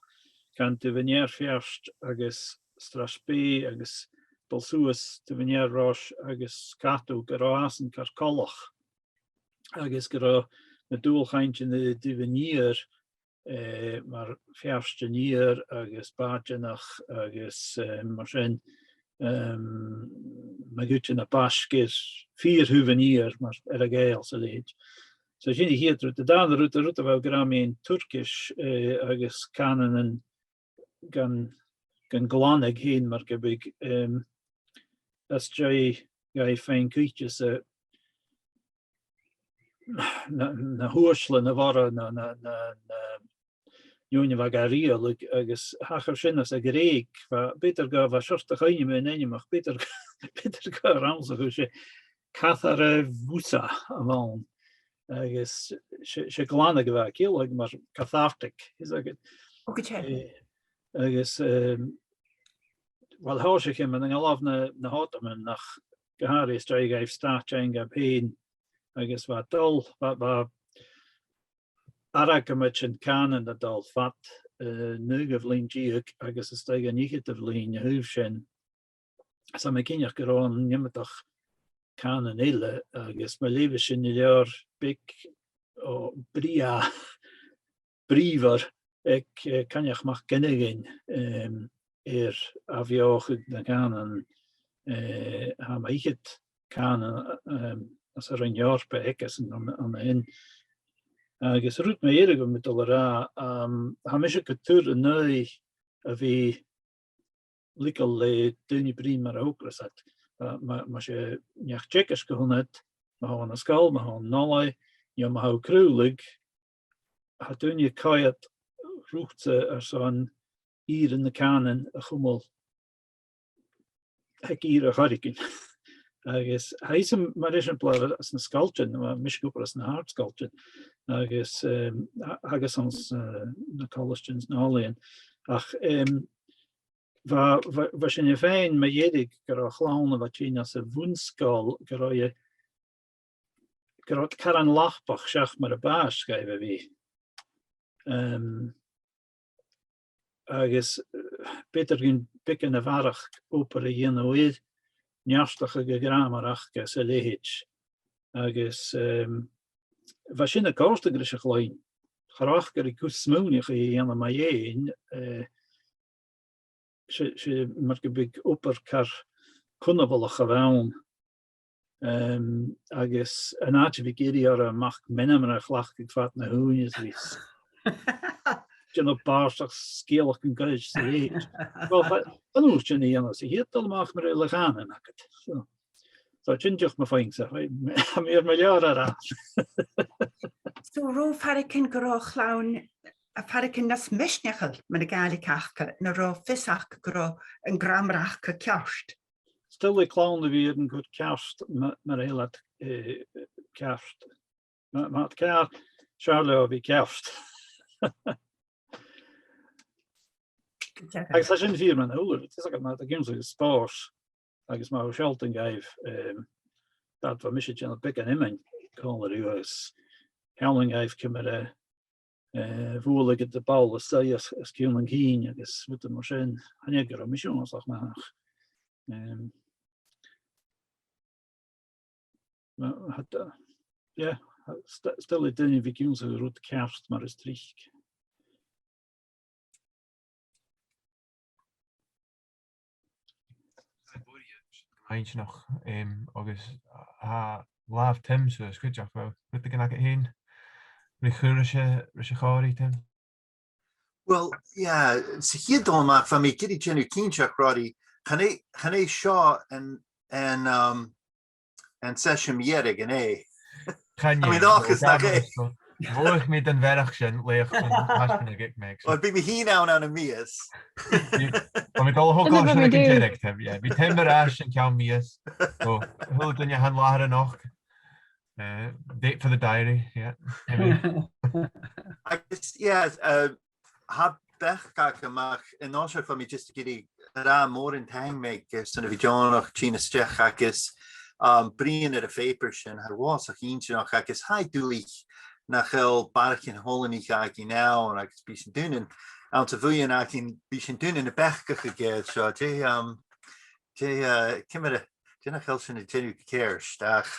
can taobh an ear Pheairt agus Strathspey agus dol suas taobh an ear Rois agus cadal gu robh iadsan car coltach. Agus gu robh na dualchainntean a' taobh an iar, eh, mar Pheairt an Iar agus Bàideanach agus, eh, mar sin, em, ma dh'fhaodte na b' fhaisge air fìor thaobh an iar mar Earra-Ghàidheal 's a leithid. So sin a' chiad rud. An dàrna rud, an rud a bha ag ràdh mu dheidhinn Tuircis, eh, agus cànanan gun, gun glanadh fhèin mar gum biodh, em, às dèidh dhaibh faighinn cuidhteas, eh, na, na h-uaislean a bh' orra, na, na, na, na daoine a bha ga riaghladh, agus thachair sin às a' Ghrèig, bha, b' fheudar dhomh, bha seòrsa de chuimhne mu dheidhinn, ach b' fheudar, b' fheudar dhomh rannsachadh, 's e Catharevousa a bh' ann. Agus 's e, 's e glanadh a bha e a' ciallachadh mar cathartic, is agad. Ò, gu dearbh. Eh, agus, em, uill, thòisich e mun agallamh na, na h-Ottoman, ach gu h-àraidh às dèidh dhaibh stad fhaighinn dhaibh fhèin, agus bha dol, bha, bha argamaid an cànain a' dol fad, eh, naoidheamh linn deug agus às dèidh an fhicheadamh linn a thaobh sin. 'S tha mi cinnteach gun robh ann iomadach cànan eile, agus ma leugh sinn an leabhar beag o bhrìgh-, brìghmhor aig, eh, Coinneach MacFhionghain, em, air ath-bheothachadh na cànan, eh, tha mu fhichead cànan, em, às an Roinn Eòrpa aigesan ann, ann a shin. Agus an rud mu dheireadh a bha mi dol a ràdh, em, tha mise gu tur an aghaidh a bhith leigeil le daoine bruidhinn mar a thogras iad. Uh, ma, mas e neach-teagaisg a th' annad, ma tha thu ann an sgoil, ma tha thu ann an oilthigh, no ma tha thu a' craoladh, tha daoine a' coimhead riutsa airson ìre na cànain a chumail aig ìre air choreigin. Agus tha fhios agam, mar eisimpleir, anns na sgoiltean, ma, mise ag obair anns na h-àrd-sgoiltean, agus, em, a-, agus anns, eh, na colaistean 's na h-oilthighean. Ach, em, bha, bha, bha sinne fhèin mu dheireadh gu robh a' chlann a bha tighinn às a' bhun-sgoil, gu robh e, gu robh iad caran lapach seach mar a b' àbhaist dhaibh a bhith. Em, agus, eh, b' fheudar dhuinn beagan a bharrachd obair a dhèanamh air neartachadh a' ghràmair aca 's a leithid. Agus, em, bha sin a' còrdadh ris a' chloinn. Cha robh aca ri cus smaoineachaidh a dhèanamh mu dheidhinn, eh, 's e, 's e mar gum biodh obair car cunbhalach a bh' ann. Em, agus an àite a bhith ag iarraidh orra mac-meanmna a chleachdadh fad na h-ùine is a bhith s-, dèanamh bàrdachd, sgeulachdan goirid 's a leithid. Uill, cha, chan urrainn sin a dhèanamh, 's a' chiad dol a-mach mura h-eil a' chànan agad. So, so sin dìreach mo phuing-sa, tha mi air mo leabhar a ràdh. So, an robh faireachdainn gun robh a' chlann a' faireachdainn nas misneachail mun a' Ghàidhlig aca, no an robh fios aca gun robh an gràmar aca ceart? 'S toil le clann a bhith air an cur ceart ma-, mura h-eil iad, eh, ceart. Ma, ma tha iad ceàrr, 's fheàrr leotha a bhith ceart. Agus tha sin fìor mun a h-uile rud, 's e, ma tha iad ag ionnsachadh spòrs, agus ma tha thu a' sealltainn dhaibh, em, dad, bha mise a' dèanamh beagan iomain còmhla riutha, agus shealltainn dhaibh ciamar a, eh, bhuail iad am ball a-staigh os, os cionn an cinn agus rudan mar sin. Chan e gu robh mise uabhasach math. Em, ma, tha, yeah, 's toil, 's toil le daoine a bhith ag ionnsachadh rud ceart mar as trice. Inntinneach, em, agus tha làmh Tim suas cuideachd, a bheil rudeigin agad fhèin ri chur ris a, ris a' chòmhradh, Tim? Well, yeah, sa chiad dol a-mach, bha mi ag iarraidh dèanamh cinnteach, Roddy, chan e, chan e seo an, an, um, an seisean mu dheireadh, an e? Chan e. Tha mi an dòchas nach e. Mholainn dhomh am beathach sin, laoch an taisbeanadh aig Meg. Well, bidh mi fhìn ann ann am mìos. Bidh, bidh mi dol a thogail sin aig an deireadh, yeah. Bidh Tim air ais an ceann mìos. So, a h-uile duine a tha an làthair a-nochd. Uh, date for the diary, yeah. Anyway. Agus, yeah, uh, tha beachd agam ach an uair sin bha mi just ag iarraidh a ràdh mòran taing, Meg, airson a bhith deònach tighinn a-steach agus, um, bruidhinn air a' phàipear sin, tha e uabhasach inntinneach agus tha e duilich nach eil barrachd oileanaich againn ann agus bidh sinn daonnan, anns a' bhuidheann againn, bidh sinn daonnan a' beachdachadh air seo, dè, um, dè, uh, ciamar a, dè nach eil sinn a' dèanamh gu ceart, ach,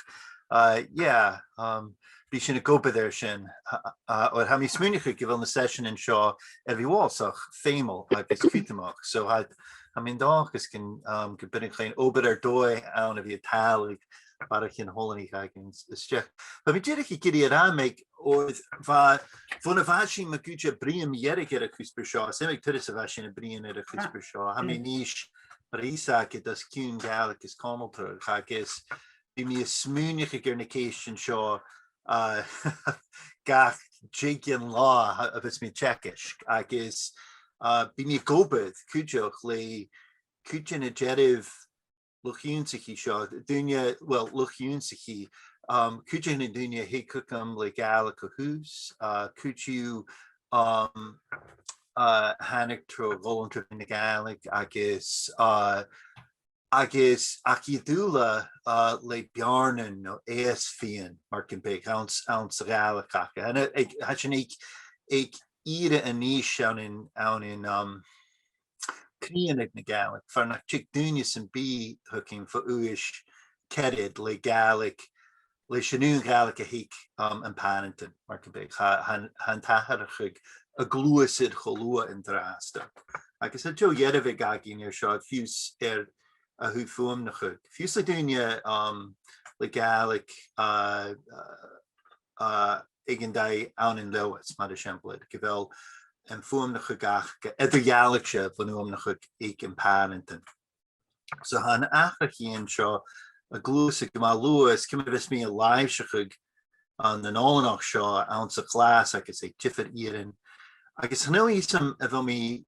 uh, yeah, um, bidh sinn ag obair air sin, uh, uh, oir tha mi a' smaoineachadh gu bheil na seiseanan seo air a bhith uabhasach feumail agus cudromach. So tha, tha mi an dòchas gun, um, gum bi sinn a' cluinntinn obair air dòigh ann a bhith a' tàladh barrachd oileanaich againn a-steach. Bha mi dìreach ag iarraidh a ràdh, Meg, oir bha, bhon a bha sinn ma dh'fhaodte a' bruidhinn mu dheireadh air a' chuspair seo, 's iomadh turas a bha sinn a' bruidhinn air a' chuspair seo, tha mi a-nis mar fhios agad os cionn Gàidhlig is Conaltradh, agus bidh mi a' smaoineachadh air na ceistean seo, uh, gach deicheamh latha a bhios mi a' teagasg, agus, uh, bidh mi ag obair cuideachd le cuid de na dearbh luchd-ionnsachaidh seo, daoine, well, luchd-ionnsachaidh, um, cuid de na daoine a thig thugam le Gàidhlig a thùs, uh, cuid dhiubh, um, uh, thàinig tro dh'Fhoghlam tro mheadhan na Gàidhlig agus, uh, agus ach iad uile, uh, le beàrnan no èasbhaidhean, mar gum biodh, anns, anns a' Ghàidhlig aca. Tha, aig, tha sinn aig, aig ìre a-nis ann an, ann an, um, crìonadh na Gàidhlig, far nach tig duine sam bith thugainn bho aois ceathrad le Gàidhlig, leis an aon Ghàidhlig a th' aig, um, am pàrantan, mar gum biodh, tha, tha, tha an t-atharrachadh a' gluasad cho luath an-dràsta. Agus tha deagh dhearbhadh againn air seo, fiù 's air a thaobh fuaimneachadh. Fiù 's le daoine, um, le Gàidhlig, uh, uh, uh, aig an taigh ann an Leòdhas, mar eisimpleir, gu bheil am fuaimneachadh aca eadar-dhealaichte bhon fhuaimneachadh aig am pàrantan. So tha an atharrachadh seo a' gluasad gu math luath, is ciamar a bhios mi a' làimhseachadh, uh, nan oileanach seo anns a' chlas agus aig diofar ìrean. Agus chan eil fhios agam a bheil mi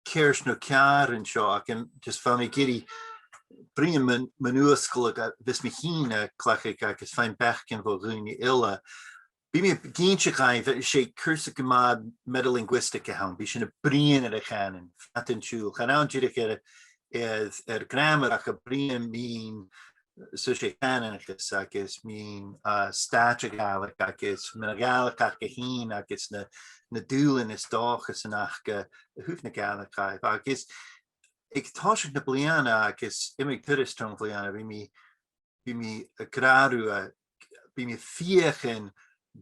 ceart no ceàrr an seo, ach an, just bha mi ag iarraidh bruidhinn mun, mun fhuasgladh a bhios mi fhìn a' cleachdadh agus faighinn beachdan bho dhaoine eile. Bidh mi ag innse dhuibh, 's e cùrsa gu math metalinguistic a th' ann, bidh sinn a' bruidhinn air a' chànan fad an t-siubhail. Chan ann dìreach air, air, air gràmar ach a' bruidhinn mun so 's e cànanachas agus mun, uh, stàite Ghàidhlig agus mun a' Ghàidhlig aca fhèin agus na, na dùbhlain is dòchasan aca a thaobh na Gàidhlig. Agus aig toiseach na bliadhna agus iomadh turas tron bhliadhna, bidh mi, bidh mi ag ràdh riutha, bidh mi a' feuchainn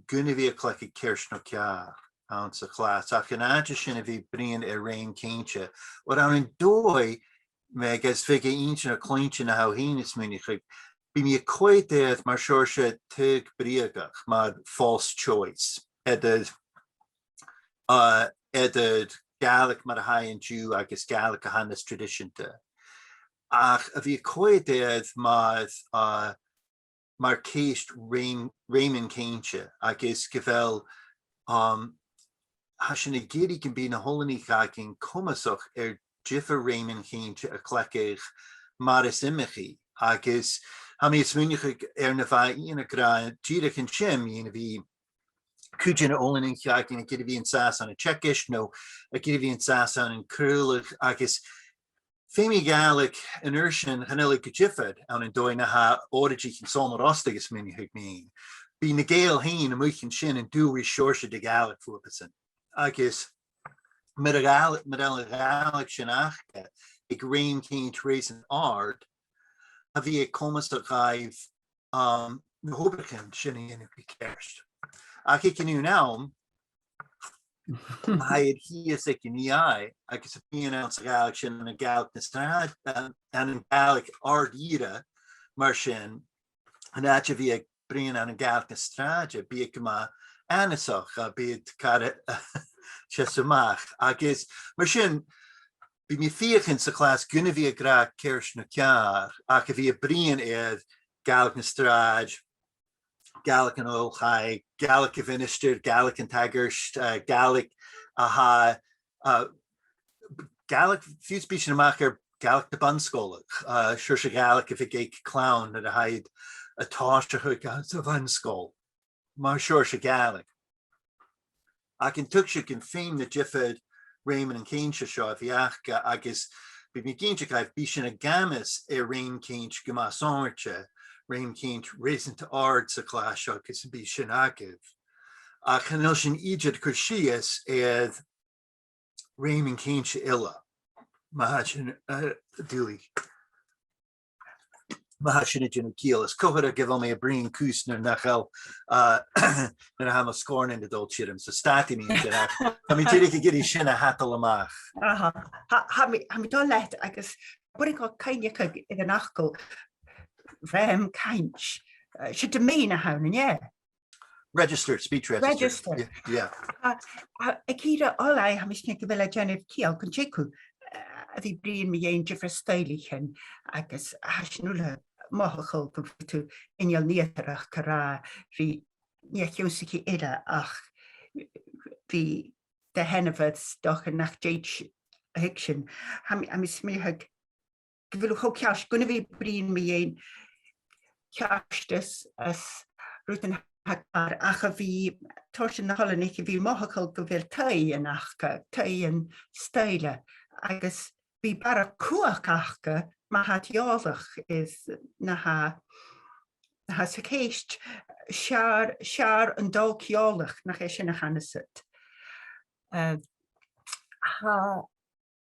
gun a bhith a' cleachdadh ceart no ceàrr anns a' chlas. Ach an àite sin a bhith a' bruidhinn air rèim ceinnte. Oir ann an dòigh, Meg, agus bhiodh e inntinneach cluinntinn na tha thu fhèin a' smaoineachadh, bidh mi a' coimhead air mar seòrsa taghadh breugach, mar false choice, eadar, uh, eadar Gàidhlig mar a tha i an-diugh agus Gàidhlig a tha nas traidiseanta. Ach a bhith a' coimhead air mar, uh, mar cheist rèim, rèimean ceinnte, agus gu bheil, um, tha sinn ag iarraidh gum bi na h-oileanaich againn comasach air diofar rèimean ceinnte a chleachdadh mar as iomchaidh, agus tha mi a' smaoineachadh air na bha Iain ag ràdh dìreach an sin, mu dheidhinn a bhith cuid de na h-oileanaich againn ag iarraidh a bhith an sàs ann an teagasg, no ag iarraidh a bhith an sàs ann an craoladh, agus feumaidh Gàidhlig an uair sin, chan eil i gu diofar ann an dòigh na tha òraidichean Sabhal Mòr Ostaig a' smaoineachadh mu dheidhinn. Bidh na Gàidheil fhèin a-muigh an sin an dùil ri seòrsa de Ghàidhlig bhuapasan. Agus mura h-eil, mura h-eil a' Ghàidhlig sin aca aig rèim ceinnte reusan àrd, cha bhi e comasach dhaibh, um, na h-obraichean sin a dhèanamh gu ceart. Ach aig an aon àm, tha iad shìos aig an E I agus a' bruidhinn anns a' Ghàidhlig sin, ann an Gàidhlig na sràid-, ann, ann an Gàidhlig àrd-ìre, mar sin, an àite a bhith a' bruidhinn ann an Gàidhlig na sràide, bidh e gu math annasach, a bhith car seas a-mach. Agus mar sin, bidh mi a' feuchainn sa chlas gun a bhith ag ràdh ceart no ceàrr, ach a bhith a' bruidhinn air Gàidhlig na Sràid, Gàidhlig an Oilthigh, Gàidhlig a' Mhinisteir, Gàidhlig an t-Sagairt, eh, Gàidhlig a tha, eh, Gàidhlig, fiù 's bidh sinn a-mach air Gàidhlig na bun-sgoile, eh, seòrsa Gàidhlig a bhiodh aig clann nuair a tha iad a' tòiseachadh anns a' bhun-sgoil. Mar seòrsa Gàidhlig. Ach an tuigsinn fhìn na diofar reumainn an cinnt seo a bhith aca, agus bidh mi cinnteach gum bi sinn ag amas air rùm-cinnt gu math sònraichte, rùm-cinnt reusanta àrd sa chlas seo agus am bi sin agaibh. Ach chan eil sinn idir a' cur sìos air reumainn cinnt eile. Ma tha sin, eh, duilich. Ma tha sin a' dèanamh ciall. Is còir gu bheil mi a' bruidhinn cus nuair nach eil, eh, nuair a tha mo sgòrnan a' dol tioram, so stadaidh mi an sin, ach tha mi dìreach ag iarraidh sin a thadal a-mach. Aha. Tha, tha mi, tha mi dol leat agus b' urrainn dhomh cuimhneachadh air an fhacal rùm-cinnt. Eh, 's e domain a th' ann, an e? Registered speech registry. Registered. Yeah, yeah. A, a, aig ìre oilthigh, tha mi a' smaoineachadh gu bheil e a' dèanamh ciall gun teagamh, eh, a bhith bruidhinn mu dheidhinn diofar stoidhlichean agus tha sin uile mothachail gu bheil thu inneal-nithearachd a' ràdh ri neach-ionnsachaidh eile ach bidh do sheanmhair 's dòcha nach tèid a thuigsinn. Tha mi, tha mi a' smaoineachadh gu bheil thu cho ceart, gun a bhith bruidhinn mu dheidhinn ceartas is rudan a tha ceàrr ach a bhith, toiseach na h-oileanaich a bhith mothachail gu bheil taighean aca, taighean stoidhle, agus bidh barrachd cumhachd aca ma tha iad eòlach is na tha, na tha sa cheist, 's fheàrr, 's fheàrr an dòigh eòlach, nach e sin a chanas iad. Eh, tha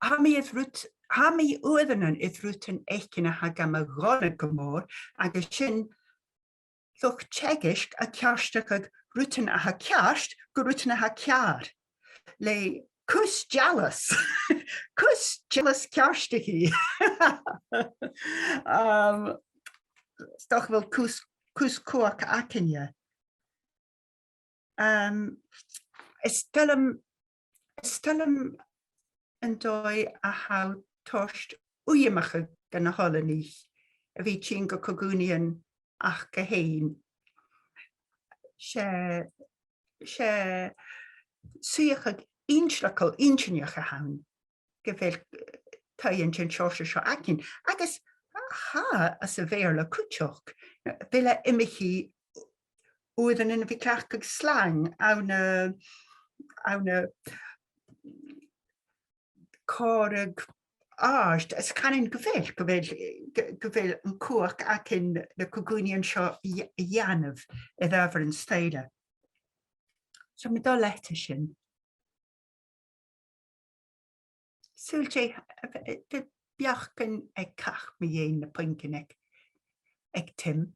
tha mi air rud, tha mi uaireannan air rudan fhaicinn a tha gam dhòrtadh gu mòr, agus sin luchd-teagaisg a' ceartachadh rudan a tha ceart gu rudan a tha ceàrr. Le cus dealas. Cus dealas ceartachaidh. Um, 's dòcha gu bheil cus, cus cumhachd againne. Um, is toil leam, is toil leam an dòigh a tha thu a' toirt uidheamachadh dha na h-oileanaich a bhith a' tighinn gu co-dhùnaidhean aca fhèin. 'S e, 's e suidheachadh inntinneach, inntinneach a th' ann gu bheil, eh, taighean den t-seòrsa seo againn. Agus tha, anns a' Bheurla cuideachd, bheil e iomchaidh uaireannan a bhith cleachdadh slang ann an, ann an còmhradh àrd, is chanainn gu bheil, gu bheil, gu, gu bheil an cumhachd againn na co-dhùnaidhean seo a dh-, a dhèanamh air adhbharan stoidhle. So, tha mi dol leat an sin. Saoil dè, a bheil, a bheil beachdan aig càch mu dheidhinn na puingean aig, aig Tim?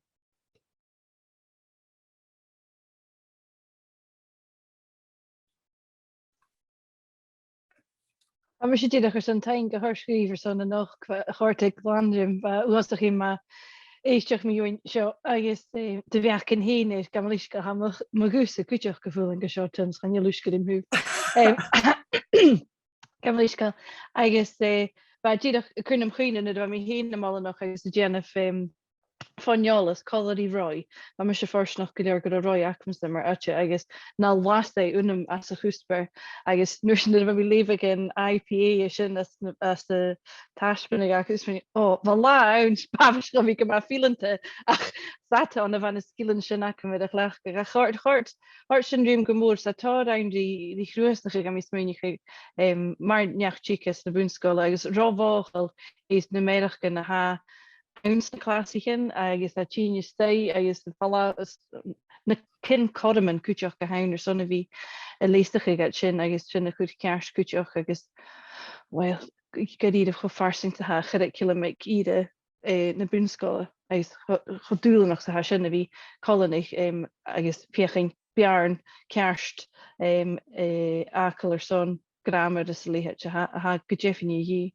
Tha mise dìreach airson taing a thoirt dhuibh airson an nochd a chòrd e glan rium, bha e uabhasach math èisteachd mu dheidhinn seo agus, eh, do bheachdan fhèin air, gabh mo leisgeul, tha mo, mo dh'fhios cuideachd gu bheil an seo, Tim, chan eil uisge rim thaobh. Em, gabh mo leisgeul. Agus, eh, bha e dìreach a' cur nam chuimhne nuair a bha mi fhèin nam oileanach agus a' dèanamh, em, fon eòlas, còmhla ri Roy. Bha mise fortanach gu leòr gun robh Roy agamsa mar aithne, agus na las e annam anns a' chuspair, agus an uair sin nuair a bha mi a' leughadh an I P A sin anns na, anns an taisbeanadh aca, is mi, o, bha latha ann, b' àbhaist dhomh a bhith gu math fileanta, ach 's fhada on a bha na sgilean sin agam air a chleachdadh. Ach chòrd, chòrd, chòrd sin rium gu mòr, 's tha tòrr ann ri, ri chnuasachadh, tha mi a' smaoineachadh, em, mar neach-teagaisg anns na bun-sgoile, agus ro mhothachail air na mearachdan a tha anns na clasaichean agus a' tighinn a-steach agus a' falbh, is na cinn cothroman cuideachd a th' ann airson a bhith a' leasachadh iad sin agus sin a chur ceart cuideachd agus, well, gu, gu dearbh cho farsaing 's a tha a' churraicealam aig ìre, eh, na bun-sgoile agus cho, cho dùbhlanach 's a tha sin a bhith còmhla ris, em, agus feuchainn beàrn ceart, em, eh, fhàgail airson gràmar is a leithid, a tha, a tha gu deimhinne dhìth.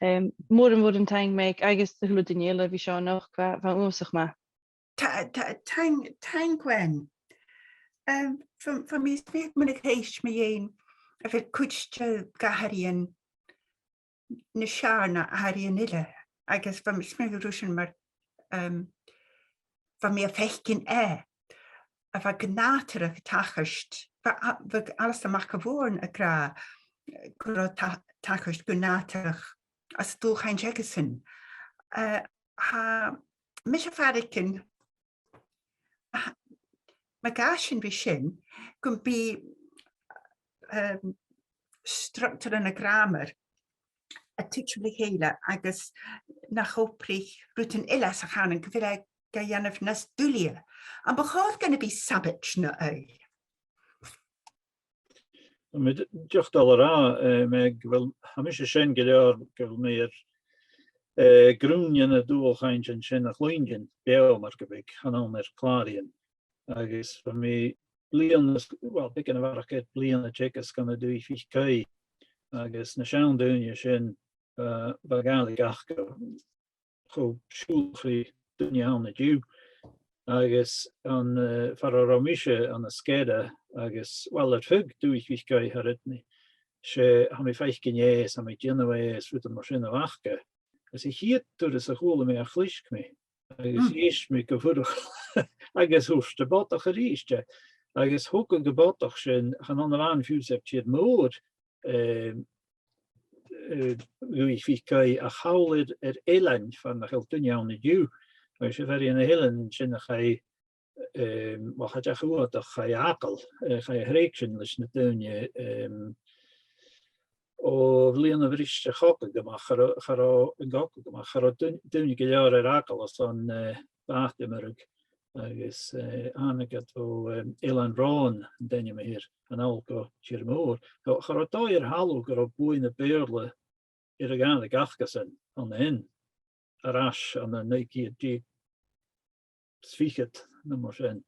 Em, mòran, mòran taing, Meg, agus a h-uile duine eile a bha seo a-nochd, bha, bha e uabhasach math. Ta-, ta-, taing, taing, Gwen. Em, bha, bha mi a' smaoineachadh mun a' cheist mu dheidhinn a bheil cuid de dh'atharraidhean nas fheàrr na atharraidhean eile, agus bha mi a' smaoineachadh gun robh sin mar, em, bha mi a' faicinn e, a bha gu nàdarrach a' tachairt, bha, bha Alasdair Mac a' Mhòir ag ràdh gun robh e a' ta-, tachairt gu nàdarrach às an dualchainnt aigesan. Eh, tha mise a' faireachdainn, ah, ma dh'fhàs sinn ri sin, gum bi, ehm, structar na gràmar a' tuiteam ri chèile agus nach obraich rudan eile sa chànan gu bheil e ga dhèanamh nas duilghe. Am bu chòir dhuinn a bhith sabaid na aghaidh? Tha mi d-, dìreach dol a ràdh, eh, Meg, gu bheil, tha mise sean gu leòr gu bheil mi air, eh, grunn de na dualchainntean sin a chluinntinn beò mar gum biodh, chan ann air clàraidhean. Agus bha mi bliadhna, well, beagan a bharrachd air bliadhna a' teagasg ann an dùthaich Mhic Aoidh, agus na seann daoine sin, eh, bha Gàidhlig aca cho siùbhlach ri daoine ann an-diugh. Agus an, eh, far an robh mise ann an Sgeir agus, well, air feadh dùthaich Mhic Aoidh, tha mi a' faicinn e, is tha mi a' dèanamh e, is rudan mar sin a bh' aca. Is a' chiad turas a chuala mi e chlisg mi, agus dh'èist mi gu fuireach, agus thuirt e bodach a-rithist e. Agus thog e gu bodach sin, chan ann a-mhàin fiù 's air tìr-mòr, eh, eh, dùthaich Mhic Aoidh, ach thall air, air eilean far nach eil duine ann an-diugh. Agus 's e fear de na h-eileanan sin a chaidh, ehm, well, cha deach uair ach chaidh e fhàgail, eh, chaidh a thrèigsinn leis na daoine, ehm, o bhliadhna a-rithist a' chogaidh a-mach, cha robh, cha robh an cogadh a-mach, cha robh duin-, duine gu leòr air fhàgail airson, eh, bàta-iomradh. Agus, eh, thàinig iad o, ehm, Eilean Ròin, an t-ainm a th' air, a-null gu tìr-mòr. Cha, cha robh dòigh air thalamh gun robh buaidh na Beurla air a' Ghàidhlig acasan an sin, air ais ann an naoi ceud deug 's fichead no mar sin.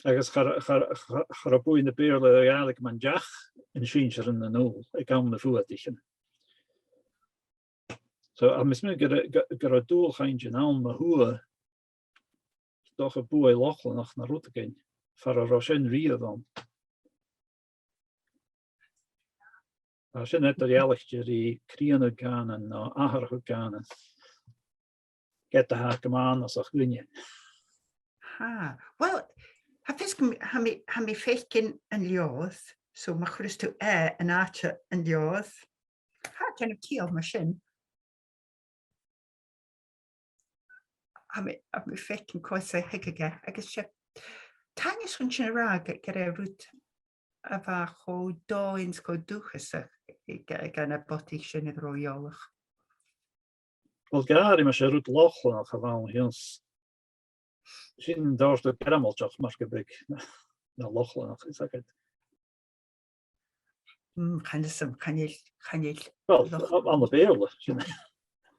Agus cha, cha, cha, cha robh buaidh na Beurla air a' Ghàidhlig mun deach an sinnsearan a-null aig àm nam fuadaichean. So, tha mi a' smaoineachadh gu, gu, gu robh dualchainntean ann mu thuath, 's dòcha buaidh Lochlannach no rudeigin, far an robh sin riamh ann. Tha sin eadar-dhealaichte ri crìonadh cànain no atharrachadh cànain. Ged a tha e gu math annasach dhuinne. Ha. Well, tha fhios agam, tha mi, tha mi a' faicinn an leabhar, so ma chuireas tu e an àite an leabhair. Tha e a' dèanamh ciall mar sin. Tha mi, tha mi a' faicinn cò às a thig e, agus 's e, tha mi a' smaoineachadh gun robh, gur e rud a bha cho domhainn 's cho dùthchasach aig, aig na bodaich sin a bha ro eòlach. Well, gu h-àraidh mas e rud Lochlannach a bh' ann, chionn 's sin an dòrtadh Gearmailteach mar gum biodh na, na Lochlannach, is agad. Mm, chan eil fhios agam, chan eil, chan eil. Well, Loch- ann am Beurla, sin.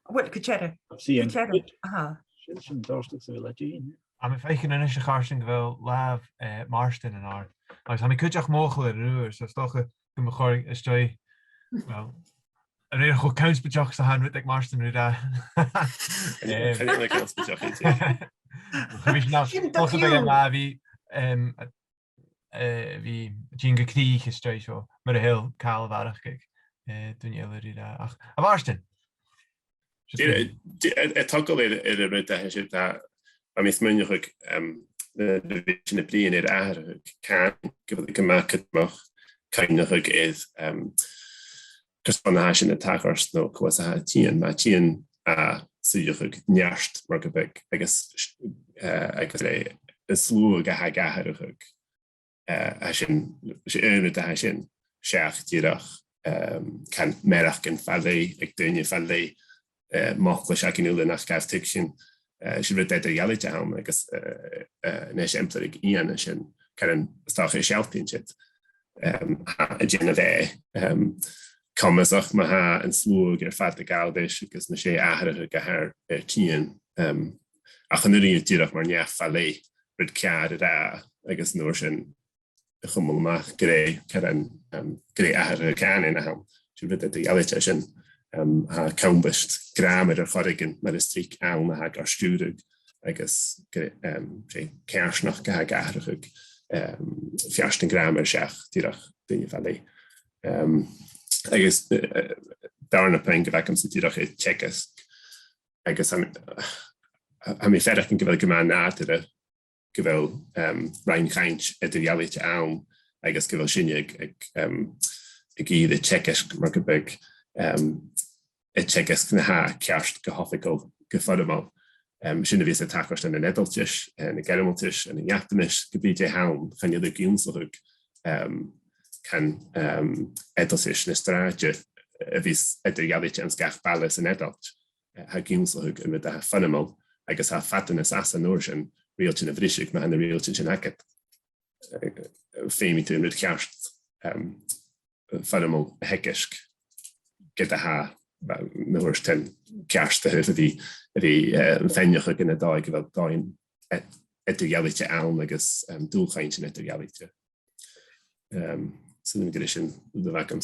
Well, gu dearbh. Gu dearbh, aha. Sin, sin an dòrtadh sa bheil e a' dèanamh. Tha mi a' faicinn a-nis, a Chairstìona, gu bheil làmh, eh, Màrtainn an-àird. Agus tha mi cuideachd mothachail air an uair, so 's dòcha gum bu chòir a-steach, well, a rèir cho connspaidseach 's a tha an rud aig Màrtainn ri ràdh. Chan eil, chan eil e connspaidseach, an-diugh. Cha bhi sin, sin dòcha, dòcha gu bheil e, bha, em, eh, bha e a' tighinn gu crìch a-steach, so mura h-eil càil a bharrachd aig, eh, duine eile ri ràdh. Ach, a Mhàrtainn. Dìreach, dìreach, a' togail air, air an rud a tha siud, tha, tha mi a' smaoineachadh, em, na, na bha sinn a' bruidhinn air atharrachadh cànain, gu bheil e gu math cudromach cuimhneachadh air, em, carson a tha sin a' tachairt no cò às a tha e a' tighinn, ma tha e a' tighinn à suidheachadh neart mar gum biodh, agus, eh, agus le an sluagh a tha ag atharrachadh. Eh, tha sin, 's e aon rud a tha sin, seach dìreach, ehm, can mearachdan fa leth aig daoine fa leth, eh, m' fhaclan 's againn uile nach gabh tuigsinn, eh, 's e rud eadar-dhealaichte a th' ann agus, eh, eh, an eisimpleir aig Iain a tha sin, caran 's dòcha a' sealltainn siud, ehm, tha e a' dèanamh e, ehm, comasach ma tha an sluagh air fad a' gabhail ris agus mas e atharrachadh a th' air, air tighinn, ehm, ach chan urrainn dìreach mar neach fa leth rud ceàrr a ràdh agus an uair sin a chumail a-mach gur e caran, em, gur e atharrachadh cànain a th' ann. 'S e rud eadar-dhealaichte sin, em, tha cambist gràmair air choreigin mar as trice ann a tha gar stiùireadh agus gur e, em, 's e coimhearsnachd a tha ag atharrachadh, em, feartan gràmair seach dìreach daoine fa leth. Em, agus, eh, eh, dàrna puing a bh' agamsa dìreach a' teagasg. Agus tha mi, tha mi a' faireachdainn gu bheil e gu math nàdarra gu bheil, em, roinn-chainnt eadar-dhealaichte ann agus gu bheil sinne ag, ag, em, ag iarraidh teagasg mar gum biodh, em, a' teagasg na tha ceart gu h-oifigeil, gu foirmeil. Em, sin a bhios a' tachairt ann an Eadaltas, eh, na Gearmailtis, ann an Iapanais, ge bith dè th' ann, chan eil e ag ionnsachadh, em, can, em, Eadaltas na sràide a bhios eadar-dhealaichte anns gach baile san Eadailt. Eh, tha e ag ionnsachadh an rud a tha foirmeil, agus tha e fada nas fhasa an uair sin riaghailtean a bhriseadh ma tha na riaghailtean sin agad. Eh, feumaidh tu an rud cheart, em, foirmeil a theagasg, ged a tha, na h-uairean ceart a thaobh a bhith, a bhith, eh, am faighneachd gun a dòigh gu bheil dòighean, eh, eadar-dhealaichte ann agus, em, dualchainntean eadar-dhealaichte. Em, so, tha mi a' creidsinn gu bheil sin a' faighinn.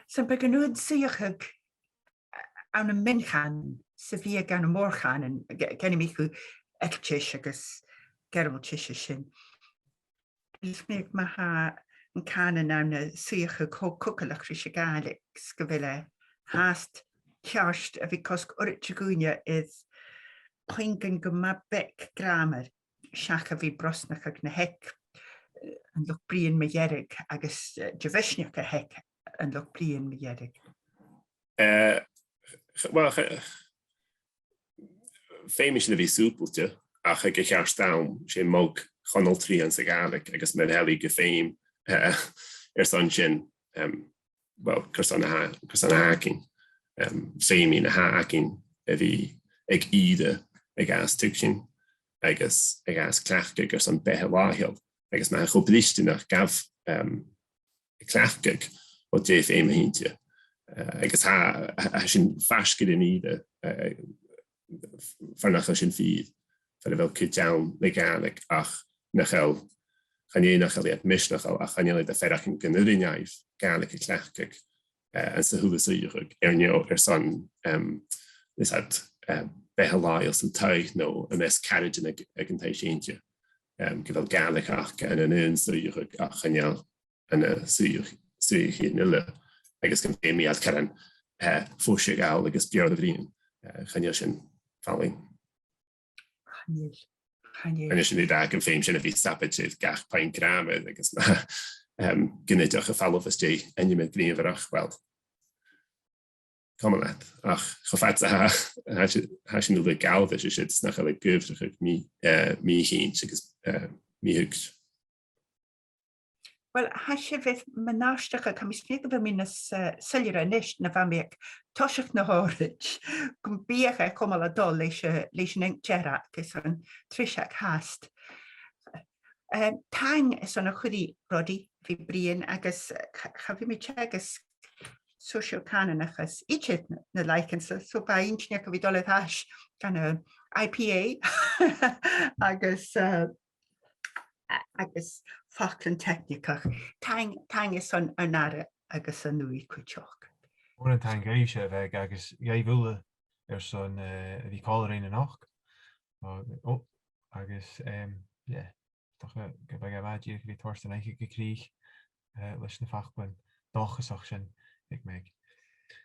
So, am biodh an suidheachadh ann am mion-chànan, 's a bhiodh ann am mòr-chànan, ge-, gearr mi gu Eadaltais agus Gearmailtis is sin. Is mi, ma tha an cànan ann an suidheachadh cho cugallach ris a' Ghàidhlig, 's gu bheil e fhathast ceart a bhith cosg uiread de dhaoine is puingean gu math beag gràmair, seach a bhith brosnachadh na th' aig, eh, an luchd-bruidhinn mu dheireadh agus, eh, de mhisneachd a th' aig an luchd-bruidhinn mu dheireadh. Eh, ch-, well, ch-, feumaidh sinn a bhith sùbailte, ach aig a' cheart àm, 's e modh chonaltraidh anns a' Ghàidhlig, agus ma dh'fhalbhas gu feum, eh, airson sin, em, well, carson a tha, carson a tha againn, em, feumaidh na tha againn a bhith ag iarraidh a dh'fhàs tuigsinn agus a dh'fhàs cleachdadh airson beatha làitheil, agus ma tha e cho bristearachd gabh, em, a cleachdadh, o, dè feum a th' innte. Eh, agus tha, tha, tha sinn faisg air an ìre, eh, far nach eil sinn fìor, far a bheil cuid ann le Gàidhlig, ach nach eil, chan e nach eil iad misneachail, ach chan eil iad a' faireachdainn gun urrainn dhaibh Gàidhlig a chleachdadh, eh, anns a h-uile suidheachadh, air neo airson, em, is iad, eh, beatha làitheil san taigh no am measg caraidean aig, aig an taigh-seinnse. Em, gu bheil Gàidhlig aca ann an aon suidheachadh ach chan eil ann an suidheach-, suidheachaidhean eile, agus gum feum iad caran, eh, fois a ghabhail agus beòir a bhruidhinn. Eh, chan eil sin fallain. Chan eil. Chan eil. Chan eil sin ag ràdh gum feum sinn a bhith sabaid air gach puing gràmair agus, em, gun tèid a' falbh às dèidh ainmear gnìomhaireach, well, coma leat. Ach cho fad 's a tha, tha si-, tha sinn uile a' gabhail ris an siud, 's nach eil e ag cuimhneachadh mì-, eh, mì-chinnt agus, eh, mì-thuigs. Well, tha sibh air m' àrdachadh, tha mi a' smaoineachadh gu bheil mi nas, eh, soilleire a-nis na bha mi aig toiseach na h-òraid, gum biodh e a' cumail a' dol leis, eh, leis an inntinn dearg is an triseag fhathast. Em, taing airson a chur ri Ruairidh a bhith a' bruidhinn agus, eh, cha, cha bhi mi a' teagasg sòisealchànanachas idir na, na làithean-sa, so bha e inntinneach a bhith a' dol air ais dhan, eh, I P A agus, eh, a-, agus faclan teicnigeach. Taing, taing airson an aire agus an ùidh cuideachd. Mòran taing dhuibhse a Mheg agus dhuibh uile airson, eh, a bhith còmhla rinn a-nochd. O, o, agus, em, yeah, 's dòcha gum biodh e math dìreach a bhith a' toirt an oidhche gu crìch, eh, leis na faclan dòchasach sin aig Meg.